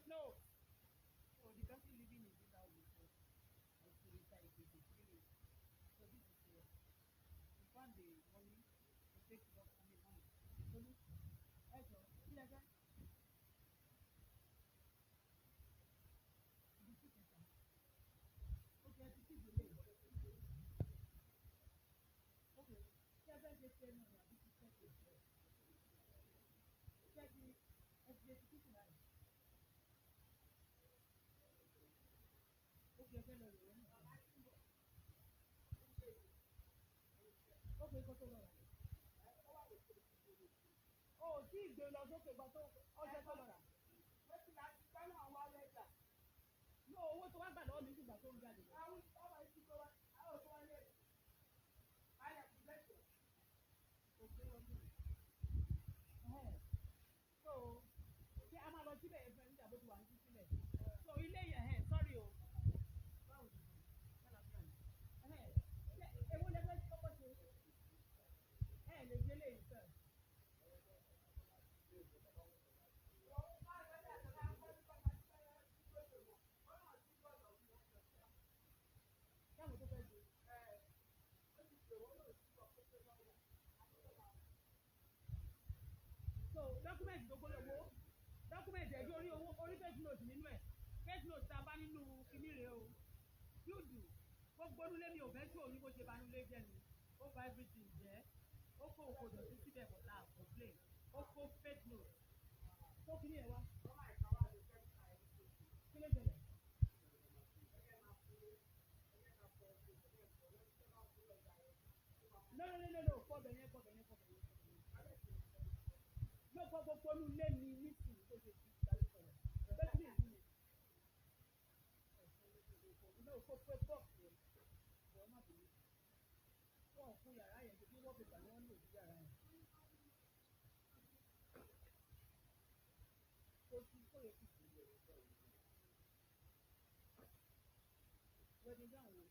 Note. So the person living in this house before, I see inside it is 3 weeks. So this is here. We found the money to take it up from the money. Tolu, ẹ jọ, kí lẹ fẹ́? Ibi tí kẹta. Ó jẹ́ ti kíbi lè. Ok, ṣé ẹ fẹ́ ṣe ti ẹnu ọ̀nà àbí ti ṣẹ́kẹ̀? Ṣé ẹ ti ẹ ti ṣe ti kíkì báyìí? Ok, ẹ fẹ́ lọ rè é náà. Ok, kó tó lọ rà. O ò tí ì gbé lọ sókè gba tó ọṣẹ tó lọ rà. Ní owó tó wá gbà lọ́wọ́ mi nígbà tó ń jáde lọ. Kò gbé wọlé. Ẹhẹ́n. So, ṣé a máa lọ síbẹ̀ yẹn fún ẹ nígbà bó ti wà ní sílẹ̀? So ilé yẹn, ẹhẹ́n, sorry o. Báwo ni? Ṣàlàfíà ni. Ẹhẹ́n, ṣé èwo lẹ fẹ́ kọ́kọ́ ṣe? Ẹ lè gbé lè fẹ́. Ṣé àwọn tó fẹ́ ṣe? So document tó kó lówó, document ẹ̀jẹ̀ orí owó, orí fake note nínú ẹ̀. Fake note tá a bá nínú kinní rèé o. Yúdù, gbogbo onúlé mi ò fẹ́ tí òní bó ṣe banúlé jẹ́ ni. Ó ba everything jẹ́. Ó kó òkò dọ̀tí síbẹ̀ but a complain. Ó kó fake note. Kó kinní ẹ̀ wá. Kí ló ṣẹlẹ̀? No, no, no, no, no, fọ́bẹ̀ yẹn, fọ́bẹ̀ yẹn, fọ́bẹ̀ yẹn, fọ́bẹ̀ yẹn. Ló fọ́ gbogbo onúlé mi nísìnyí tó ṣe ti ìgbàlódé sọ̀rọ̀. Pé kí ni ìdí yẹn? No, kó pé box yẹn. Jọ̀ọ́ má bínú. Wọ́n ò fún yàrá yẹn, ṣe bí wallpaper ni wọ́n lò sí yàrá yẹn. Kó sí kó yẹ kí wedding gown wo?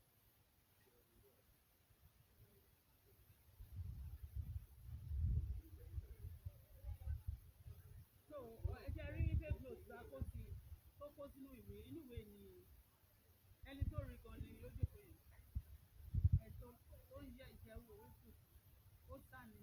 So ẹ jẹ́ rí fake note tá a kó sí tó kó sínú ìwé, inú ìwé ni ẹni tó rí gan ni ó jókòó yẹn. Ẹ tó tó ń yẹ ìjẹ́wọ́ owó kù, ó sá ni.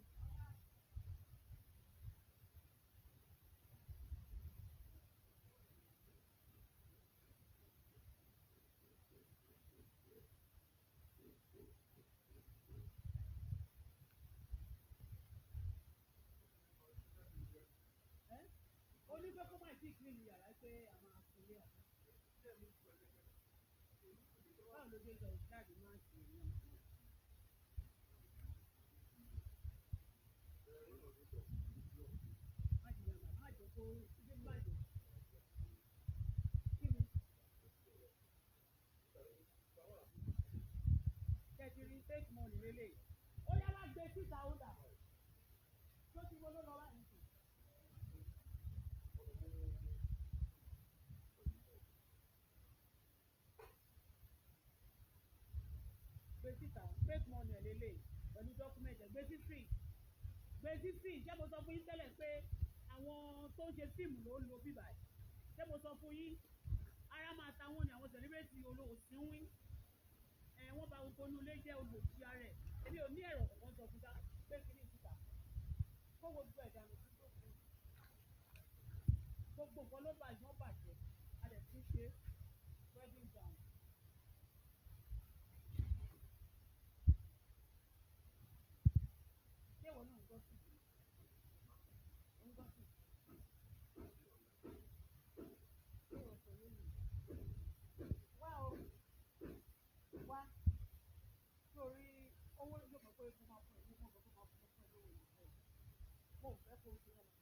Ẹ́ ó ní pé kó má tí ì clean yàrá pé a máa kunlé àbí. Báwo ló ṣe sọ jáde máa ń ṣe náà? Má ṣe yàmà, má jẹ́ kó ṣe má jẹ́. Kí ni? Ṣé ti rí fake money lélẹ̀? Ó yá wá gbé síta ó dà. Tó ti wọ́n ló lọ báyìí sí. Gbé síta fake money ẹ̀ lélẹ̀ pẹ̀lú document ẹ̀ gbé sí street. Gbé sí street. Ṣé mo sọ fún yín tẹ́lẹ̀ pé àwọn tó ń ṣe fíìmù ló ń lo bíbà yìí? Ṣé mo sọ fún yín? Ara máa ta wọ́n ni àwọn celebrity olóòsínwín. Ẹ̀ wọ́n ba gbogbo inú ilé jẹ́ olòṣì ara ẹ̀. Èmi ò ní ẹ̀rọ kankan sọ fún sá pé kíní síta. Kó gbogbo ẹ̀ dànù sí gbogbo. Gbogbo nǹkan ló bàjẹ́, wọ́n bàjẹ́. A dẹ̀ ti ń ṣe wedding gown. Ṣé ìwọ náà ń gbọ́ sí? Ń gbọ́ sí? Ṣé ìwọ kò rí mi? Wá o, wá. Sórí owó ló mọ̀ pé mo máa fún ẹ, mo mọ̀ pé mo máa fún ẹ lówó yìí fún ẹ. Mo ò fẹ́ kó o ṣe yàmà.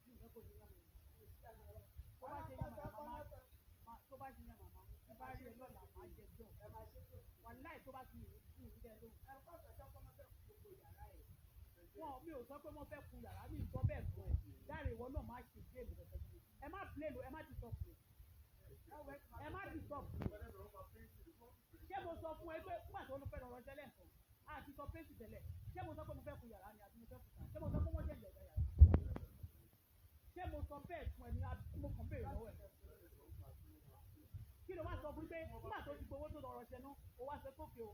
Mi ò fẹ́ kó o ṣe yàmà. Tó bá ṣe yàmà yàmà máa, tó bá ṣe yàmà máa, tí bá rí ẹ lọ́la máa jẹ jọ. Wàláì tó bá ti yìn mí ní lóhùn. Wọ́n mi ò sọ pé wọ́n fẹ́ kun yàrá mi ò sọ bẹ́ẹ̀ fún ẹ. Dáre ìwọ náà má ṣe géèmù kankan fún mi. Ẹ má play lo, ẹ má disturb mi. Ẹ má disturb mi. Ṣé mo sọ fún ẹ pé nígbà tó ló fẹ́ lọ rọṣẹ́ lẹ́ẹ̀kan, a ti sọ pé tẹ́lẹ̀. Ṣé mo sọ pé mo fẹ́ kun yàrá ni àbí mo fẹ́ kun tà? Ṣé mo sọ pé wọ́n jẹ́ ìjọba yàrá? Ṣé mo sọ bẹ́ẹ̀ fún ẹni, mo kàn béèrè lọ́wọ́ ẹ̀. Kí ló wá sọ fún pé nígbà tó ti gbowó tó lọ́rọ̀ ṣẹ náà, ó wá sọ pé òkè o,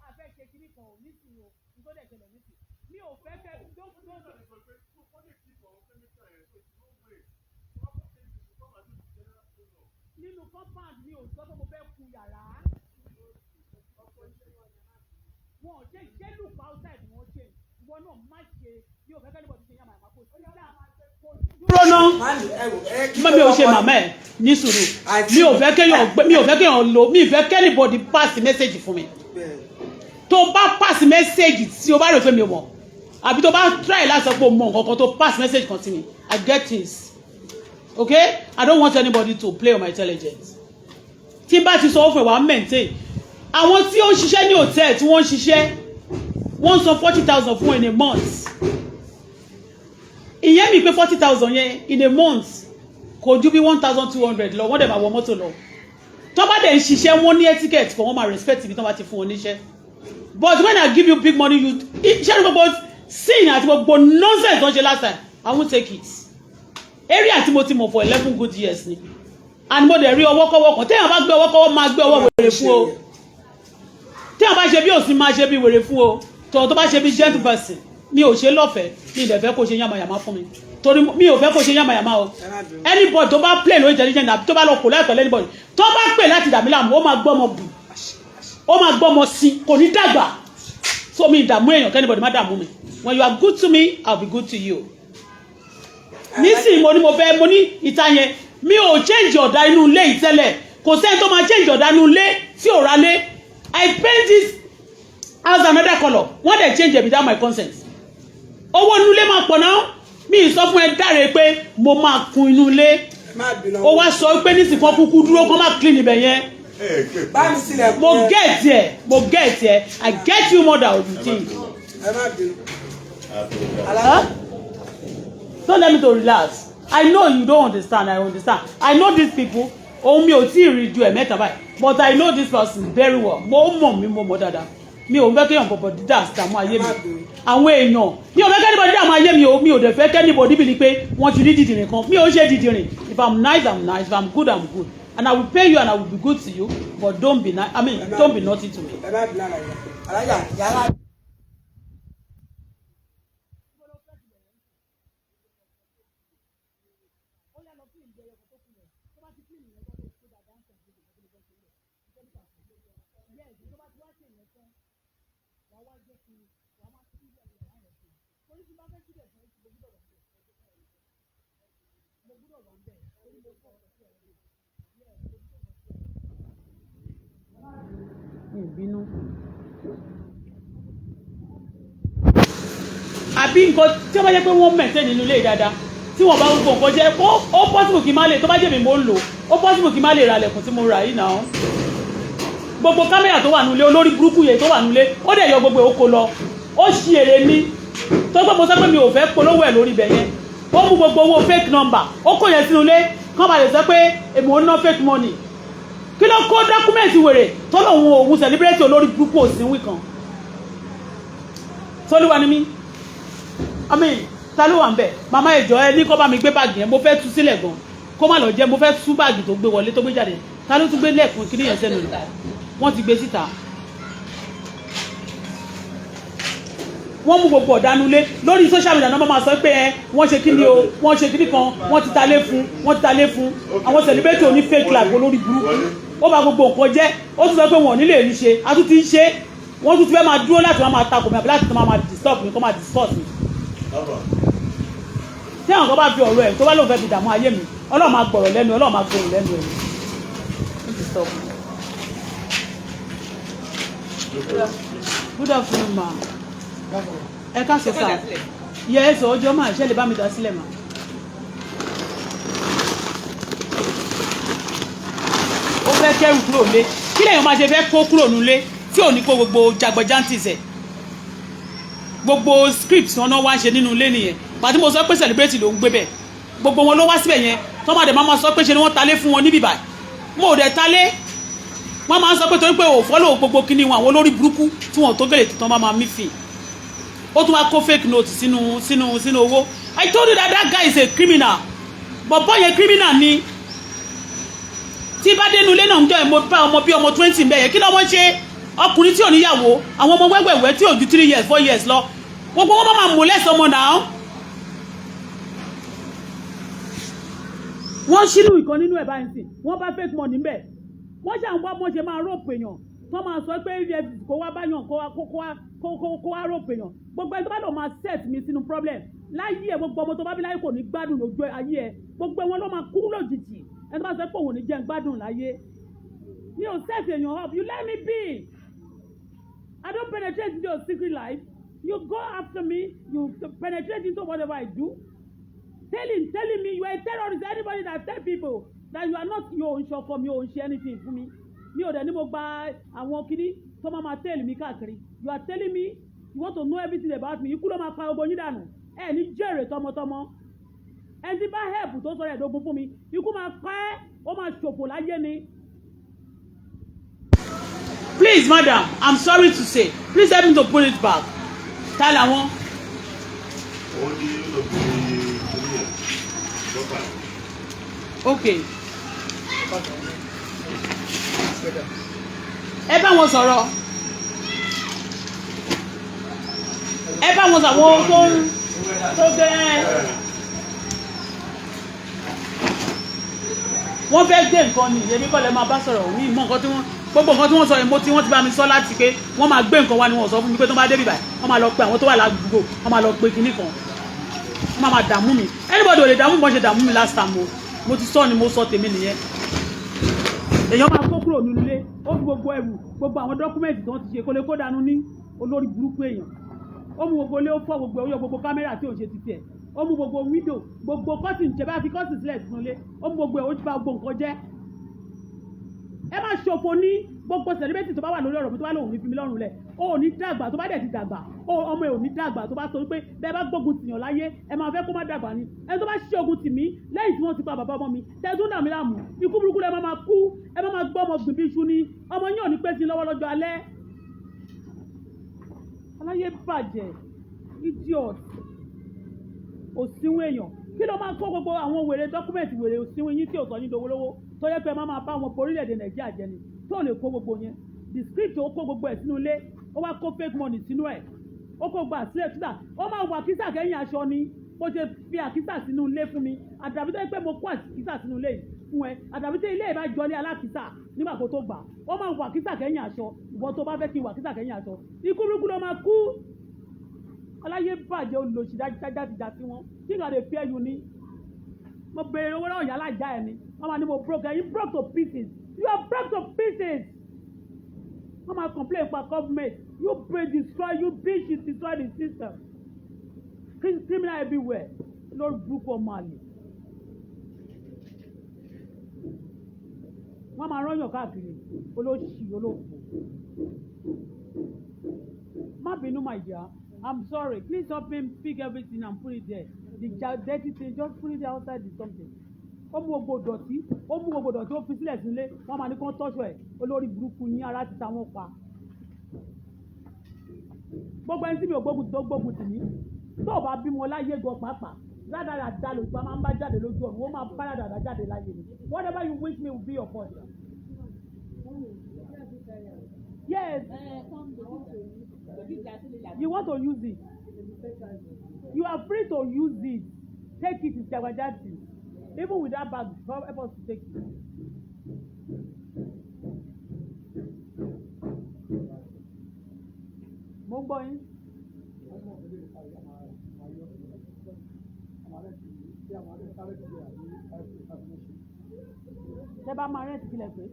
a fẹ́ ṣe kinní kan ò nísìnyí o, nítorí ẹ̀ ṣẹlẹ̀ nísìnyí. Mi ò fẹ́ fẹ́ don't don't. Nínú compound, mi ò sọ pé mo fẹ́ kun yàrá. Wọn ò ṣe ṣé look outside wọn ṣe. Ìwọ náà má ṣe, mi ò fẹ́ kẹ́ anybody ṣe yàmàyàmá, kò sí dáa. Dúró ná. Màámi, ẹ wò ẹ kí Má mi ò ṣe màmá ẹ ní sùúrù. Mi ò fẹ́ kéèyàn gbé, mi ò fẹ́ kéèyàn lo, mi ò fẹ́ k'anybody pass message fún mi. Tó bá pass message tí o bá rò pé mi ò mọ̀, àbí tó bá try láti sọ pé o mọ̀ nǹkan kan, tó pass message kan sí mi, I get things, okay? I don't want anybody to play on my intelligence. Tí n bá ti sọ fún ẹ, wàá maintain. Àwọn tí ó ń ṣiṣẹ́ ní hòtẹ́ẹ̀lì, tí wọ́n ń ṣiṣẹ́, wọ́n san 40,000 fún in a month. Ìyẹn mi pé 40,000 yẹn in a month kò ju bí 1,200 lọ. Wọ́n dẹ̀ máa wọ mọ́tò lọ. Tó bá dẹ̀ ń ṣiṣẹ́, wọ́n ní etiquette kan, wọ́n máa respect ibi tó bá ti fún wọn níṣẹ́. But when I give you big money, you ṣé ní gbogbo sin àti gbogbo nonsense tó ń ṣe last time, I won't take it. Area tí mo ti mọ̀ for 11 good years ni, and mo dẹ̀ rí ọwọ́kọ́wọ́ kan. Téèyàn bá gbé ọwọ́kọ́wọ́, máa gbé ọwọ́ wèrè fún o. Téèyàn bá ṣe bí òsín, máa ṣe bí wèrè fún o. Tọ̀hún tó bá ṣe bí gentle person, mi ò ṣe lọ́fẹ̀ẹ́. Mi ì dẹ̀ fẹ́ kó ṣe yàmàyàmá fún mi, torí mi ò fẹ́ kó ṣe yàmàyàmá o. Anybody tó bá play lórí intelligent, àbí tó bá lọ kò láìpẹ́, anybody tó bá pè láti dàmí láàmú, ó máa gbọ́ ọmọ bù, ó máa gbọ́ ọmọ sí, kò ní dàgbà. So mi ìdààmú èèyàn, k'anybody má dààmú mi. When you are good to me, I will be good to you. Nísìnyí, mo ní mo fẹ́, mo ní ìta yẹn, mi ò change ọ̀dà inú ilé yìí tẹ́lẹ̀. Kò sẹ́ni tó máa change ọ̀dà inú ilé tí ò ra lé. I paint this house another colour, wọ́n dẹ̀ change it without my consent. Owó inú ilé máa pọ̀ náà. Mi ì sọ fún ẹ dáre pé mo máa kun inú ilé. Má bínú. Ó wá sọ pé nísìnyí kan kúkú dúró kó má clean ibẹ̀ yẹn. Bá mi sílẹ̀. Mo get ẹ, mo get ẹ. I get you more than you think. Ẹ má bínú. Huh? Don't let me to relax. I know you don't understand. I understand. I know these people. Ohun mi ò tí ì rí ju ẹ̀mẹ́ta báyìí. But I know this person very well. Mo mọ̀ mí, mo mọ̀ dáadáa. Mi ò fẹ́ kéèyàn bọ̀bọ̀ dídà dààmú ayé mi. Àwọn èèyàn, mi ò fẹ́ k'anybody dààmú ayé mi o. Mi ò dẹ̀ fẹ́ k'anybody bí ni pé wọ́n ti rí dìdìrìn kan. Mi ò ṣe dìdìrìn. If I'm nice, I'm nice. If I'm good, I'm good. And I will pay you and I will be good to you. But don't be nice. I mean, don't be naughty to me. Ẹ má bínú, alájà. Alájà yàrá. Ó yá, lọ clean ìjẹyọ kan tó kù yẹn. Tó bá ti clean ìyẹn tó tó dáadáa ń sàn gbogbo ìgbà tó lè fẹ́ ṣe yẹ. Yes, tó bá ti wá ṣe ìyẹn tán, wàá wá jẹ́ kí wàá máa sí ilé yàrá yẹn fún un. Torí tí bá fẹ́ sílẹ̀ fún ẹ, mo gbúdọ̀ wà ń bẹ̀. Mo gbúdọ̀ wà ń bẹ̀ torí mo fọ́ ọ̀sẹ̀ sí ọ̀rẹ́. Yes, mo gbúdọ̀ wà ń bẹ̀. Mi ì bínú. Àbí nǹkan tí ó bá jẹ́ pé wọ́n maintain nínú ilé dáadáa, tí wọ́n bá gbogbo nǹkan jẹ́, ó possible kí n má lè, tó bá jẹ́ mi mo ń lò ó, possible kí n má lè ra ilẹ̀kùn tí mo rà yìí náà. Gbogbo kámẹ́rà tó wà nílé, olórí burúkú yẹn tó wà nílé, ó dẹ̀ yọ gbogbo òkò lọ. Ó ṣì èrè ní tó pé mo sọ pé mi ò fẹ́ polówó ẹ̀ lórí ibẹ̀ yẹn. Ó mú gbogbo owó fake number, ó kó yẹn sínú ilé kán bá lè sọ pé èmi ò ná fake money. Kí ló kó document wèrè tó lòun òun celebrate, olórí burúkú òsínwì kan? Tolúwa ni mí. I mean, ta ló wà ń bẹ̀? Màmá, ìjọ ẹ ní kó bá mi gbé báàgì yẹn. Mo fẹ́ tú sílẹ̀ gan, kó má lọ jẹ́ mo fẹ́ tú báàgì tó gbé wọlé, tó gbé jáde. Ta ló tún gbé lẹ́ẹ̀kún kí nìyẹn sẹ́nu rẹ̀? Wọ́n ti gbé síta. Wọ́n mú gbogbo ọ̀dánulé lórí social media náà, máa sọ pé ẹ wọ́n ṣe kí ni o, wọ́n ṣe kíní kan, wọ́n ti ta lé fún, wọ́n ti ta lé fún àwọn celebrate oní fake life, olórí burúkú. Ó bà gbogbo nǹkan jẹ́. Ó tún sọ pé wọn ò ní lè rí ṣe. A tún ti ń ṣe, wọ́n tún ti fẹ́ máa dúró láti máa takò mi, àbí láti máa disturb mi, kó máa discuss mi. Tí àwọn kan bá fi ọ̀rọ̀ ẹ̀ tó bá lóun fẹ́ fi dààmú ayé mi, Ọlọ́run máa gbọ̀rọ̀ lẹ́nu, Ọlọ́run máa gbòòrò lẹ́nu ẹ̀. Don't disturb me. Good afternoon, ma. Ẹ ká ṣe sá. Yẹ ẹ sọ ọjọ́ máa ṣe lè bá mi dá sílẹ̀ mà. Ó fẹ́ kẹ́rù kúrò lé. Kí lèèyàn máa ṣe fẹ́ kó kúrò nílé tí ò ní kó gbogbo jagbajantis ẹ̀? Gbogbo script wọn náà wá ń ṣe nínú ilé nìyẹn. Pàtí mo sọ pé celebrate ló ń gbé bẹ̀. Gbogbo wọn ló wá síbẹ̀ yẹn. Tọ́mọdé máa ma sọ pé ṣe ni wọ́n talé fún wọn níbí báyìí. Mo ò dẹ̀ talé. Wọ́n máa ń sọ pé torí pé ò follow gbogbo kíní wọn, àwọn olórí burúkú tí wọn ò tó gèlè tuntun máa ma mí fì. Ó tún wá kó fake note sínú owó. I told you that that guy is a criminal. Bọ̀bọ́ yẹn, criminal ni. Tí bá dénú ilé náà ń jọ ẹ̀, mo bá ọmọ bí ọmọ 20 bẹ́ẹ̀ yẹn. Kí lọ́mọ ṣe? Ọkùnrin tí ò níyàwó, àwọn ọmọ wẹ́wẹ̀wẹ́ tí ò ju 3 years, 4 years lọ, gbogbo wọn máa mú lẹ́sẹ̀ ọmọ náà. Wọ́n ṣínú ìkan nínú ẹ̀ báyìí sí, wọ́n bá fake money ńbẹ̀. Wọ́n ṣà ń wá bọ́n ṣe máa rope èèyàn, tó máa sọ pé EFCC kó wá báyàn, kó wá rope èèyàn. Gbogbo ẹni tó bá lọ máa set mi sínú problem láyé ẹ, gbogbo ọmọ tó bá bí láyé kò ní gbádùn lójú ayé ẹ. Gbogbo wọn ló máa kú lójijì. Ẹni tó bá sọ pé òun ò ní jẹun gbádùn láyé, mi ò set èèyàn up. You let me be. I don't penetrate into your secret life. You go after me, you penetrate into whatever I do, telling me you are a terrorist. Anybody that tell people that you are not, you ò ń ṣọkọ mi, ò ń ṣe anything fún mi. Mi ò dẹ̀ ní mo gba àwọn kinní tó máa ma tell mi káàkiri. You are telling me you want to know everything about me. Ikú ló máa pa gbogbo yín dànù. Ẹ ní jèrè tọmọtọmọ. Ẹni tí bá help tó sọ̀rọ̀ ẹ̀dógún fún mi, ikú máa pa ẹ́, ó máa ṣòfò láyé ni. Please, madam, I'm sorry to say, please help me to put it back. Ta làwọn? Ó ní obìnrin kìíní yẹn lọ́pàá. Okay, ẹ bá wọn sọ̀rọ̀, ẹ bá wọn sọ̀rọ̀, àwọn tó ń tó gẹ́. Wọ́n fẹ́ gbé nǹkan ni, èmi kọ́ lẹ máa bá sọ̀rọ̀. Òun ìmọ̀ nǹkan tí wọ́n, gbogbo nǹkan tí wọ́n sọ yẹn, mo tí wọ́n ti bá mi sọ láti pé wọ́n máa gbé nǹkan wá ni. Wọ́n sọ fún mi pé tó bá débi báyìí, wọ́n máa lọ pe àwọn tó wà ládùúgbò, wọ́n máa lọ pe kinní kan, wọ́n máa máa dààmú mi. Anybody ò lè dààmú mi bọ́n ṣe dààmú mi last time o. Mo ti sọ ni, mo sọ tèmi nìyẹn. Èèyàn máa kó kúrò nínú ilé, ó fi gbogbo ẹrù, gbogbo àwọn document tí wọ́n ti ṣe kó lè kó dànù ní. Olórí burúkú èèyàn. Ó mú gbogbo ilé, ó fọ́ gbogbo ẹ̀, ó yọ gbogbo camera tí ò ṣe ti tiẹ̀, ó mú gbogbo window, gbogbo curtain, ṣe bá fi curtain sílẹ̀ sínú ilé, ó mú gbogbo ẹ̀, ó bà gbogbo nǹkan jẹ́. Ẹ má ṣòfò ní gbogbo celebrity tó bá wà lórí ọ̀rọ̀ mi, tó bá lòun ní fi mí lọ́rùn lẹ̀, ó ò ní dàgbà. Tó bá dẹ̀ ti dàgbà, ó ọmọ ẹ̀ ò ní dàgbà. Tó bá sọ wípé bẹ́ẹ̀ bá gbógun tìyàn láyé, ẹ máa fẹ́ kó má dàgbà ni. Ẹni tó bá ṣe ogun tì mí lẹ́yìn tí wọ́n ti pa bàbá ọmọ mi, tẹ́tún dà mí láàmú, ikú burúkú lẹ máa máa kú. Ẹ má máa gbọ́ ọmọ gbìn bí iṣu ni. Ọmọ yín ò ní pẹ́ sí lọ́wọ́ lọ́jọ́ alẹ́. Aláyé bàjẹ́, idiot, òsínwó èèyàn. Kí ló máa kó gbogbo àwọn wèrè document, wèrè òsínwó yín tí ò sọ yín dowó lówó, tó yẹ pé ẹ má máa bá wọn orílẹ̀-èdè Nàìjíríà jẹ ni, tó lè kó gbogbo yẹn, the script? Ó kó gbogbo ẹ̀ sínú ilé, ó wá kó fake money sínú ẹ̀, ó kó gba àsílẹ̀ síta, ó máa wà kísà kẹ́yìn aṣọ ni. Bó ṣe fi àkísà sínú ilé fún mi, àdàbí tó yẹ pé mo kó àkísà sínú ilé yìí fún ẹ, àdàbí tó ilé ìbá jọlé alákìísà nígbà kó tó gbà, ó máa wà kísà kẹ́yìn aṣọ. Ìwọ tó bá fẹ́ kí n wà kísà kẹ́yìn aṣọ, ikú burúkú ló máa kú. Aláyé bàjẹ́, olòṣì jájájáde wọn. Kí nǹkan lè fi ẹ̀yù ni? Mo béèrè owó náà yálà já ẹ̀ ni wọ́n máa ní mo broke. You broke to pieces, you are broke to pieces. Wọ́n máa complain pa government. You pray destroy, you bitch, you destroy the system. Criminal everywhere, lórí burúkú, ọmọ àlè. Wọ́n máa rányàn káàkiri, olóṣì, olófò. Má bínú, my dear, I'm sorry. Please help me pick everything and put it there. The dirty thing, just put it outside the something. Ó mú gbogbo dọ̀tí, ó mú gbogbo dọ̀tí, ó fi sílẹ̀ sílé. Wọ́n máa ní kó tọ́jú ẹ̀. Olórí burúkú yín, ara ti ta wọ́n pa. Gbogbo ẹni tí mi ò gbógun tó gbógun tì mí, tó o bá bímọ láyé gan pàápàá, rádaràda lòtú a máa ń bá jáde lójú ọ̀run, ó máa bá rádaràda jáde láyé ni. Whatever you wish me will be your portion. Yes, you want to use it, you are free to use it. Take it. It's jagbajanti. Even with that bag, help us to take it. Mo ń gbọ́ yín. Ṣé bá máa rent kílẹ̀ pé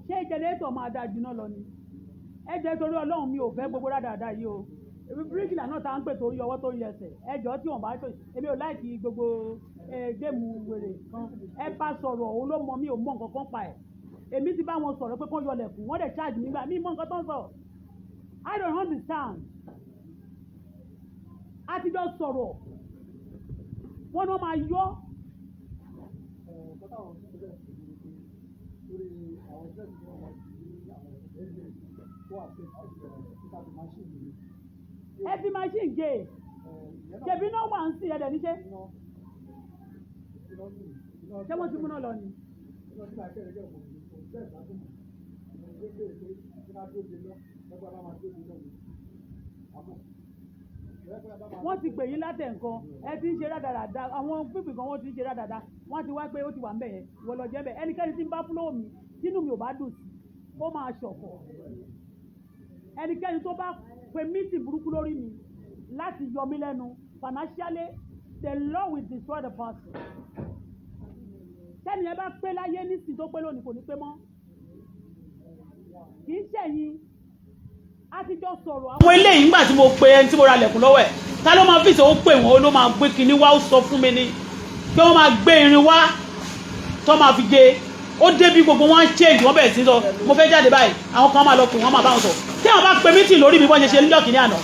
ṣé generator máa da jù náà lọ ni? Ẹ jẹ́ torí Ọlọ́run, mi ò fẹ́ gbogbo rádaràda yìí o. Èmi bíríkìlà náà tá à ń pè torí ọwọ́ tó ń yẹsẹ̀. Ẹ jọ, tí wọ́n bá tó, èmi ò like gbogbo game wèrè kan. Ẹ bá sọ̀rọ̀, òun ló mọ. Mi ò mọ nǹkan kan pa ẹ̀. Èmi ti bá wọn sọ̀rọ̀ pé kán yọlẹ̀kùn, wọ́n dẹ̀ charge mi gbà mí mọ nǹkan tó ń sọ. I don't understand. A ti jọ sọ̀rọ̀, wọ́n ní wọ́n máa yọ. Nǹkan táwọn tó bẹ̀rẹ̀ sí ní pé lórí àwọn iṣẹ́ tí wọ́n wà ní àwọn ẹgbẹ́ tó affect títà tó machine yìí. Ẹ fi machine gé. Ṣèbí náà wà ń sìn ẹ̀dẹ̀ níṣẹ́. Ṣé wọ́n ti múná lọ ni? Wọ́n ti pè yín látẹ̀ nǹkan, ẹ ti ń ṣe rádaràda. Àwọn pípì kan, wọ́n ti ń ṣe rádaràda. Wọ́n ti wá pé ó ti wà ń bẹ̀ yẹn, ìwọ lọ jẹ́ bẹ̀. Ẹnikẹ́ni tí ń bá fúlọ́ọ̀ mi, tínú mi ò bá dùn sí, ó máa ṣọ̀fọ̀. Ẹnikẹ́ni tó bá pe mítì burúkú lórí mi láti yọ mí lẹ́nu financially, the law will destroy the person. Tẹ́ni ẹ bá pé láyé nísìn tó pé lónìí, kò ní pé mọ́. Kì í ṣẹ̀yìn, a ti jọ sọ̀rọ̀. Àwọn eléyìí, nígbà tí mo pe ẹni tí mo ra lẹ̀kùn lọ́wọ́ ẹ̀, ta ló máa fìṣẹ́, ó pè wọ́n, ó ló máa gbé kinní wá. Ó sọ fún mi ni pé wọ́n máa gbé irin wá tó máa fi gé. Ó débi, gbogbo wọn change, wọ́n bẹ̀rẹ̀ sí sọ mo fẹ́ jáde báyìí. Àwọn kan máa lọ pè wọ́n, máa bá wọn sọ. Tí àwọn bá pe meeting lórí mi, bọ́n ṣe ṣe níjọ́ kìíní àná,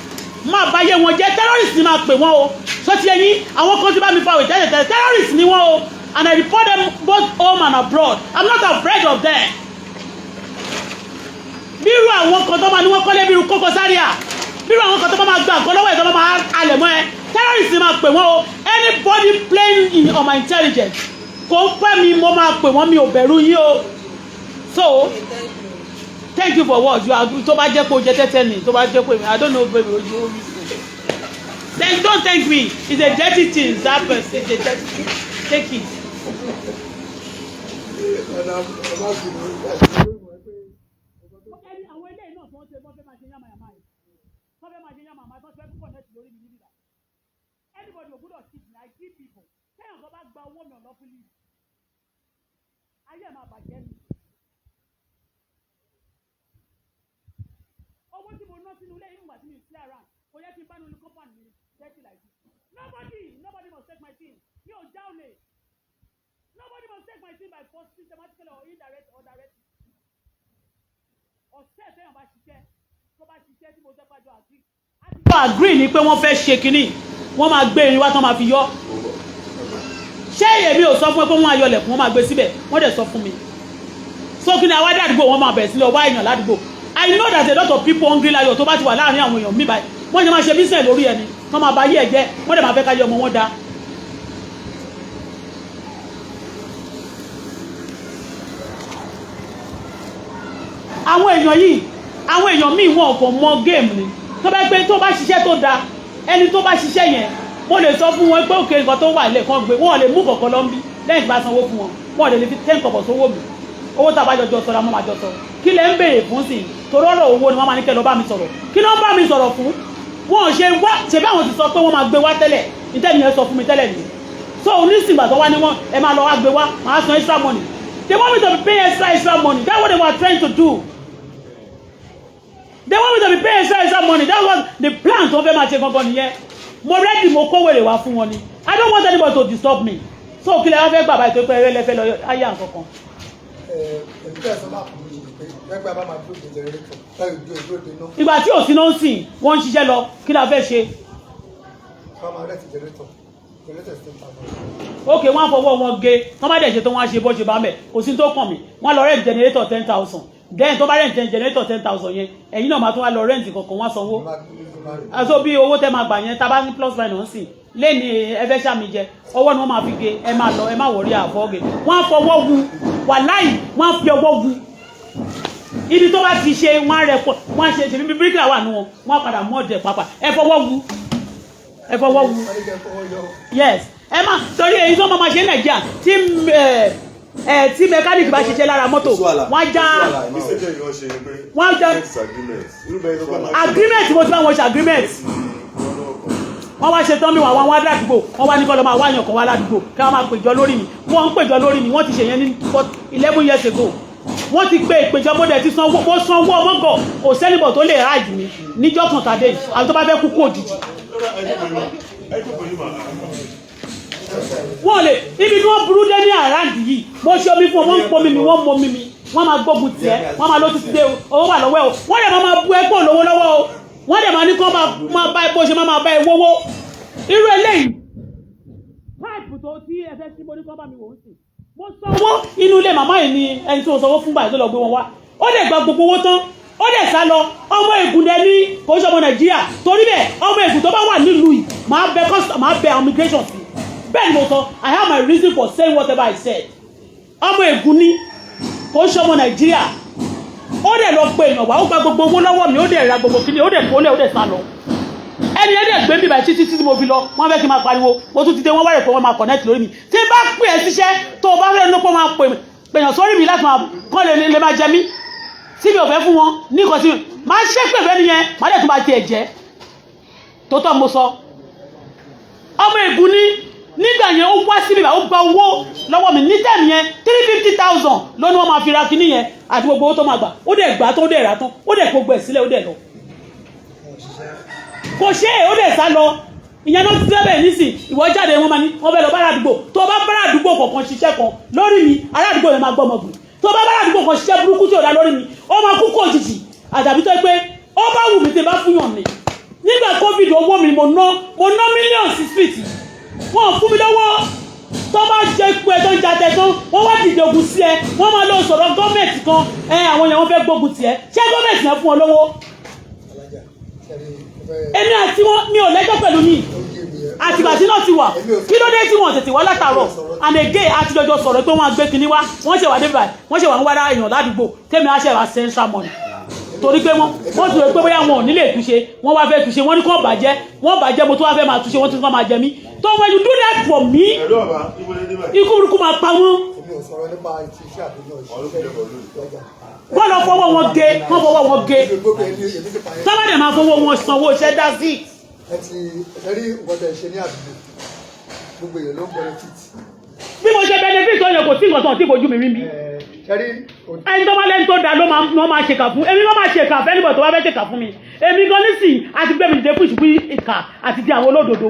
máa bá yé wọn jẹ́. Terrorist ni máa pè wọ́n o. Sọ ti ẹyin, àwọn kan ti bá mi fa òwe tẹ́lẹ̀ tẹ́lẹ̀, terrorist ni wọ́n o, and I report them both home and abroad. I'm not afraid of them. Bírú àwọn kan tó máa ní wọ́n kọ́lé bírú Koko Zaria, bírú àwọn kan tó máa gba nǹkan lọ́wọ́ ẹ̀, tó máa halẹ̀ mọ́ ẹ, terrorist ni máa pè wọ́n o. Anybody playing on my intelligence, kò ń pẹ́ mi, mo máa pè wọ́n. Mi ò bẹ̀rù yín o. So thank you for what you are. Tó bá jẹ́ pé o jẹ tẹ́tẹ́ ni, tó bá jẹ́ pé, I don't know, baby, ojú omi. Then don't thank me. It's a dirty thing. That person is a dirty thing. Take it. Ọ̀nà ọba sì ní. Ẹni àwọn eléyìí náà tí wọ́n ṣe, wọ́n fẹ́ máa ṣe yàmàyàmà yìí, wọ́n fẹ́ máa ṣe yàmàyàmà, tó fẹ́ púpọ̀ nẹ́ẹ̀tì lórí mi níbí báyìí. Anybody ò gbúdọ̀ cheat me. I give people. Téèyàn kan bá gba owó mi unlawfully, ayé ẹ̀ máa bàjẹ́ ni. Owó tí mo ná sínú ilé ìgbà tí mi sí around, kò yẹ kí n bá nínú compound mi dirty like this. Nobody, nobody must take my thing. Mi ò já olè. Nobody must take my thing by force, systematically or indirect or direct. Ọ̀sẹ̀ téèyàn bá ṣiṣẹ́, tó bá ṣiṣẹ́ tí mo jẹ́ pàjọ agree. Wọ́n agree ni pé wọ́n fẹ́ ṣe kínní, wọ́n máa gbé irin wá tán máa fi yọ. Ṣé èmi ò sọ fún ẹ pé wọ́n á yọ lẹ̀kùn, wọ́n máa gbé síbẹ̀? Wọ́n dẹ̀ sọ fún mi. So kí ni àwa dàdúgbò, wọ́n máa bẹ̀rẹ̀ sí lọ wá èèyàn ládùúgbò. I know that a lot of people hungry láyọ̀. Tó bá ti wà láàrin àwọn èèyàn mi báyìí, wọ́n ṣe máa ṣe business lórí ẹni, wọ́n máa ba ayé ẹ̀ jẹ́, wọ́n dẹ̀ máa fẹ́ ká yẹ ọmọ wọn dá. Àwọn èèyàn yìí, àwọn èèyàn míì, wọn kò mọ game ni. Tó bá gbé, tó bá ṣiṣẹ́ tó da, ẹni tó bá ṣiṣẹ́ yẹn, mo lè sọ fún wọn pé òkè nǹkan tó wà lẹ́ẹ̀kan gbé, wọn ò lè mú kọ̀ọ̀kan lọ ń bí lẹ́yìn tí bá sanwó fún wọn. Wọn ò lè fi 10 kọ̀bọ̀ sówó mi. Owó tá a bá jọjọ sọ̀rọ̀, àwọn máa jọ sọ. Kí lẹ ń béèrè fún sí i? Torí ọ̀rọ̀ owó ni wọ́n máa ní kẹ́ lọ bá mi sọ̀rọ̀. Kí ló ń bá mi sọ̀rọ̀ fún? Wọn ò ṣe wá. Ṣe bí àwọn ti sọ pé wọ́n máa gbé wá tẹ́lẹ̀, ìtẹ́ni yẹn sọ fún mi tẹ́lẹ̀ nìyẹn. So onísìngbà tó wá ní wọn ẹ máa lọ wá gbé wá, máa san extra money. They want me to be paying extra extra money. That's what they were trying to do. They want me to be paying extra extra money. That's what the plan tó fẹ́ máa ṣe gangan nìyẹn. Mo ready, mo kó wèrè wá fún wọn ni. I don't want anybody to disturb me. So kí lẹ wá fẹ́ gbà báyìí tó pé ẹrẹ́ lẹ́fẹ́ lọ ayé àǹkankan? Èmi tẹ́ ẹ sọ láàpù mi pé ẹgbẹ́ bá máa dúró de generator láì dúró dúró de iná. Ìgbà tí òsín náà ń sìn, wọ́n ń ṣiṣẹ́ lọ. Kí la fẹ́ ṣe? Ká máa rent generator, generator is 10,000. Ok, wọ́n á fọwọ́ wọn gé. Wọ́n bá dẹ̀ ṣe tó, wọ́n á ṣe bó ṣe bá mẹ́, kò sí tó kàn mí. Wọ́n lọ rent generator 10,000. Then tó bá rent generator 10,000 yẹn, ẹ̀yin náà máa tún wá lọ rent kankan, wọ́n sanwó. Aṣọ bí owó tẹ́ máa gbà yẹn, tá a bá ní plus minus sí lẹ́ni, ẹ fẹ́ ṣàmì jẹ, ọwọ́ ni wọ́n máa fi gé. Ẹ máa lọ, ẹ má wọrí, àfọ́gẹ̀. Wọ́n á fọwọ́ wu, wàláì, wọ́n á fi ọwọ́ wu ibi tó bá ti ṣe. Wọ́n á rẹ pọ̀, wọ́n á ṣe ṣe bí bíríkìlà wà nù wọn, wọ́n á padà mọ́ ọ̀dẹ̀ pápá. Ẹ fọwọ́ wu, ẹ fọwọ́ wu. Yes, ẹ má torí èyí tó máa ṣe ní Nàìjíríà, tí ẹ ẹ tí mẹkáníìkì bá ṣiṣẹ́ lára mọ́tò, wọ́n á já. Mistake yẹn wọ́n ṣe ni pé Wọ́n á já. Agreement irú bẹ́ẹ̀ tó bá máa ṣe. Agreement, mo ti bá wọn ṣe agreement. Wọ́n wá ṣe tán mi wà wọ́n wá ládùúgbò, wọ́n wá ní kọ́ lọ́ máa wáyàn kan wá ládùúgbò kí wọ́n máa péjọ lórí mi. Wọ́n ń péjọ lórí mi. Wọ́n ti ṣe yẹn ní 11 years ago. Wọ́n ti pé ìpéjọ, mo dẹ̀ ti sanwó, mo sanwó ọmọgọ̀. Kò sẹ́nìbọ̀ tó lè ráàjì mi níjọ́ kan tàdé yìí, àbí tó bá fẹ́ kú kú òjijì. Ẹ jókòó yín mà. Wọ́n lè ibi tí wọ́n burú dé ní àràǹdì yìí. Mo ṣe omi fún wọn, wọ́n ń pomi mi, wọ́n mọ omi mi, wọ́n máa gbógun tiẹ̀, wọ́n máa ló ti dé o, owó wà lọ́wọ́ ẹ o. Wọ́n dẹ̀ máa bu ẹgbẹ́ olówó lọ́wọ́ o. Wọ́n dẹ̀ máa ní kó máa bá ẹ bó ṣe máa bá ẹ wówó irú eléyìí. Páìpù tó tí ẹ fẹ́ sí, mo ní kó bá mi wò ó sì. Mo sanwó inú ilé màmá yìí ni ẹni tí mo sanwó fún báyìí tó lọ gbé wọn wá. Ó lè gba gbogbo owó tán. Ó dẹ̀ sá lọ. Ọmọ Ègùn dẹ̀ ní, kò ń ṣe ọmọ Nàìjíríà. Torí bẹ́ẹ̀, ọmọ Ègùn tó bá wà nílùú yìí, máa bẹ custom, máa bẹ immigration sí. Bẹ́ẹ̀ ni mo sọ. I have my reason for saying whatever I said. Ọmọ Ègùn ní, kò ń ṣe ọmọ Nàìjíríà. Ó dẹ̀ lọ pe èèyàn wá, ó gba gbogbo owó lọ́wọ́ mi, ó dẹ̀ ra gbogbo kíní, ó dẹ̀ kólẹ̀, ó dẹ̀ sá lọ. Ẹni ẹ dẹ̀ gbé mi báyìí títí títí mo fi lọ. Wọ́n fẹ́ kí n máa pariwo. Mo tún ti dé, wọ́n wá rẹ̀ pé wọ́n máa connect lórí mi. Tí n bá pè é síṣẹ́, tó o bá fẹ́ ní pé wọ́n máa pè pèèyàn sórí mi láti máa kọ́ lè máa jẹ mí, tí mi ò fẹ́ fún wọn ní nǹkan tí máa ṣépè fẹ́ nìyẹn, má dẹ̀ tún bá tiẹ̀ jẹ́. Tó tọ́ mo sọ, ọmọ Ègùn ní. Nígbà yẹn, ó wá síbí, ó gba owó lọ́wọ́ mi ní time yẹn, 350,000 ló ní wọ́n máa fi ra kinní yẹn àti gbogbo owó tó máa gbà. Ó dẹ̀ gbà tó, ó dẹ̀ rà tán, ó dẹ̀ gbogbo ẹ̀ sílẹ̀, ó dẹ̀ lọ. Kò ṣe é, ó dẹ̀ sá lọ. Ìyẹn ló ti bẹ́ẹ̀ nísìn. Ìwọ jáde, wọn máa ní wọ́n fẹ́ lọ bá àdúgbò. Tó bá bá àdúgbò kọ̀ọ̀kan ṣiṣẹ́ kan lórí mi, ará àdúgbò yẹn máa gbọ́ ọmọ gbìn. Tó bá bá àdúgbò kan ṣiṣẹ́ burúkú tí ò dá lórí mi, ó máa kú kó òjijì. Àdàbí tó pé ó bá wù mí tí n bá fún yàn ní. Nígbà COVID, owó mi mo ná, mo ná mílíọ̀nù sí street. Wọn ò fún mi lọ́wọ́. Tó bá jẹ́ ipò ẹ̀ tó ń jatẹ tán, wọ́n wá dìde ogun sí ẹ. Wọ́n máa lọ sọ̀rọ̀ gọ́ọ̀mẹ̀ntì kan ẹ, àwọn èèyàn wọn fẹ́ gbógun tiẹ̀. Ṣé gọ́ọ̀mẹ̀ntì yẹn fún ọ lówó? Alájà, ṣẹ́ni mo fẹ́ Èmi àti wọn, mi ò lẹ́jọ́ pẹ̀lú yín. Ó yé mi ẹ. Àtìgbà tí náà ti wà, kí ló dé tí wọn tètè wá látàárọ̀? And again, àti jọjọ sọ̀rọ̀ pé wọ́n á gbé kinní wá. Wọ́n ṣe wà dé báyìí, wọ́n ṣe wà ń wá èèyàn ládùúgbò. Tèmi á ṣe wà central money, torí pé wọ́n ti rò pé bóyá wọn ò ní lè túnṣe. Wọ́n wá fẹ́ túnṣe, wọ́n ní kó bàjẹ́, wọ́n bàjẹ́. Mo tún wá fẹ́ máa túnṣe, wọ́n tún fẹ́ máa jẹ mí tó. When you do that for me, Ẹ̀rọ ọ̀bá, ibo lè dé báyìí? Ikú burúkú máa pa wọ́n. Èmi ò sọ̀rọ̀ nípa ti iṣẹ́ àdúgbò. Ọ̀rọ̀ kìlẹ̀ bọ̀ lónìí. Lọ́jà. Wọ́n lọ fọwọ́ wọn gé, wọ́n fọwọ́ wọn gé. Èmi gbogbo ẹni èmi ti pa yẹn. Tọ́wọ́ dẹ̀ máa fọwọ́ wọn sanwó iṣẹ́ dá sí. Ẹ ti ẹ rí nǹkan tẹ̀ ṣe ní àdúgbò, gbogbo èèyàn ló ń benefit. Bí mo ṣe benefit tó yẹ, kò sí nǹkan tó ń tí fojú mi rí mi. Ẹ ṣe rí. Ẹni tó bá lẹ́ni tó da ló máa ló máa ṣèkà fún. Èmi ló máa ṣèkà fún. Ẹnìbọ̀ tó bá fẹ́ ṣèkà fún mi, èmi gan nísìn àti gbé mi dìde fún ìṣubú ìkà àti di àwọn olódodo.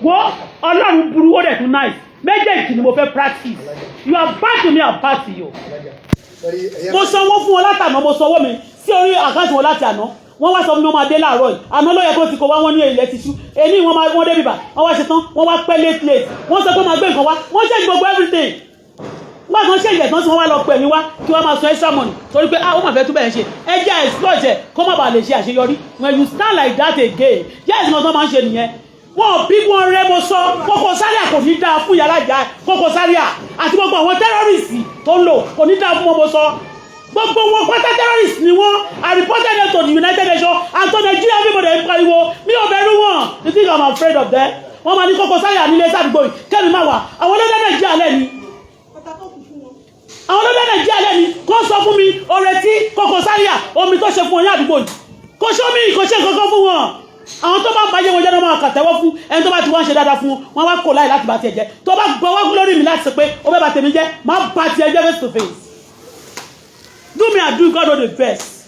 Wo, Ọlọ́run burú, ó dẹ̀ tún nice. Méjèèjì ni mo fẹ́ practice. You are bad to me, I am bad to you. Alájà, ṣe rí ẹ̀yẹ. Mo sanwó fún wọn látàná. Mo sanwó mi sí orí account wọn láti àná. Wọ́n wá sọ fún mi wọ́n máa dé láàárọ̀ yìí. Àná ló yẹ kó ti kó wá. Wọ́n ní ilẹ̀ ti ṣú. Èní wọ́n máa wọ́n dé bíbà. Wọ́n wá ṣe tán, wọ́n wá pẹ́ late late. Wọ́n sọ pé wọ́n máa gbé nǹkan wá. Wọ́n change gbogbo everything. Nígbà tí wọ́n ṣe ìjẹ̀ tán, tí wọ́n wá lọ pè mí wá kí wọ́n máa sọ extra money, torí pé ah, ó mà fẹ́ tún bẹ̀rẹ̀ ṣe. Ẹ jẹ́ exploit ẹ̀ kó má bàa lè ṣe àṣeyọrí. When you stand like that again, yes, nǹkan tó máa ń ṣe nìyẹn. Wọn ò bí wọn rẹ. Mo sọ, Koko Zaria kò ní dáa fún yàrá ìjà. Koko Zaria àti gbogbo àwọn terrorist tó ń lò, kò ní dáa fún wọn. Mo sọ, gbogbo wọn pátá terrorist ni wọn. I reported them to the United Nations and to Nigeria. Everybody ń pariwo. Mi ò bẹ̀rù wọn. You think I'm afraid of them? Wọ́n máa ní Koko Zaria nílé sádùúgbò yìí, kẹ́mi máa wà. Àwọn olóde Nàìjíríà lẹ́ni, àwọn olóde Nàìjíríà lẹ́ni. Kó sọ fún mi oore tí Koko Zaria, omi tó ṣe fún wọn ní àdúgbò yìí. Kò sómi, kò ṣe nǹkan kan fún wọn. Àwọn tó bá ń báyé wọn jẹ́ náà máa kàtẹ́wọ́ fún. Ẹni tó bá ti wá ń ṣe dáadáa fún wọn, wọn wá kò láì láti bá tiẹ̀ jẹ́. Tó bá gbọ́wọ́ lórí mi láti sọ pé ó fẹ́ bá tèmi jẹ́, má bá tiẹ̀ jẹ́ face to face. Do me and do God know the best.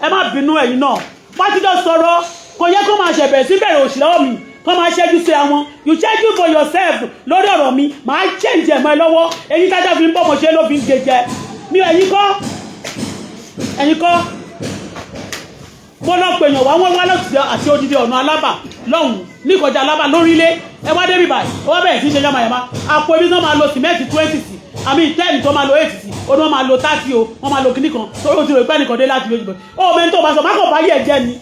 Ẹ má bínú. Ẹ̀yin náà bá ti jọ sọ̀rọ̀, kò yẹ kó máa ṣẹ̀bẹ̀ sí bẹ̀rẹ̀ òṣì lọ́wọ́ mi, kó máa ṣẹ́jú sí àwọn. You change for yourself lórí ọ̀rọ̀ mi, màá change ẹ̀ mọ́ ẹ lọ́wọ́. Eyín tájà fi ń bọ́ mọ̀ ṣe ló fi ń gé jẹ mi. Ẹ̀yin kọ́, ẹ̀yin kọ́. Mo lọ pèèyàn wá, wọ́n wá láti àti odidi ọ̀nà Alábà lọ́hùn ní kọjá Alábà lórílé. Ẹ wá débi báyìí, ẹ wá bẹ̀rẹ̀ sí ṣe yamayama. Àpò ibi tó máa lo sìmẹ́ǹtì 20 sí, àmì 10 tó máa lo 8 sí, ó ní wọ́n máa lo 30 o, wọ́n máa lo kíní kan, torí o ti rò pé ẹnìkan dé láti lójú ó mẹ́ni tó bá sọ má kàn bá yẹ̀ jẹ́ ni.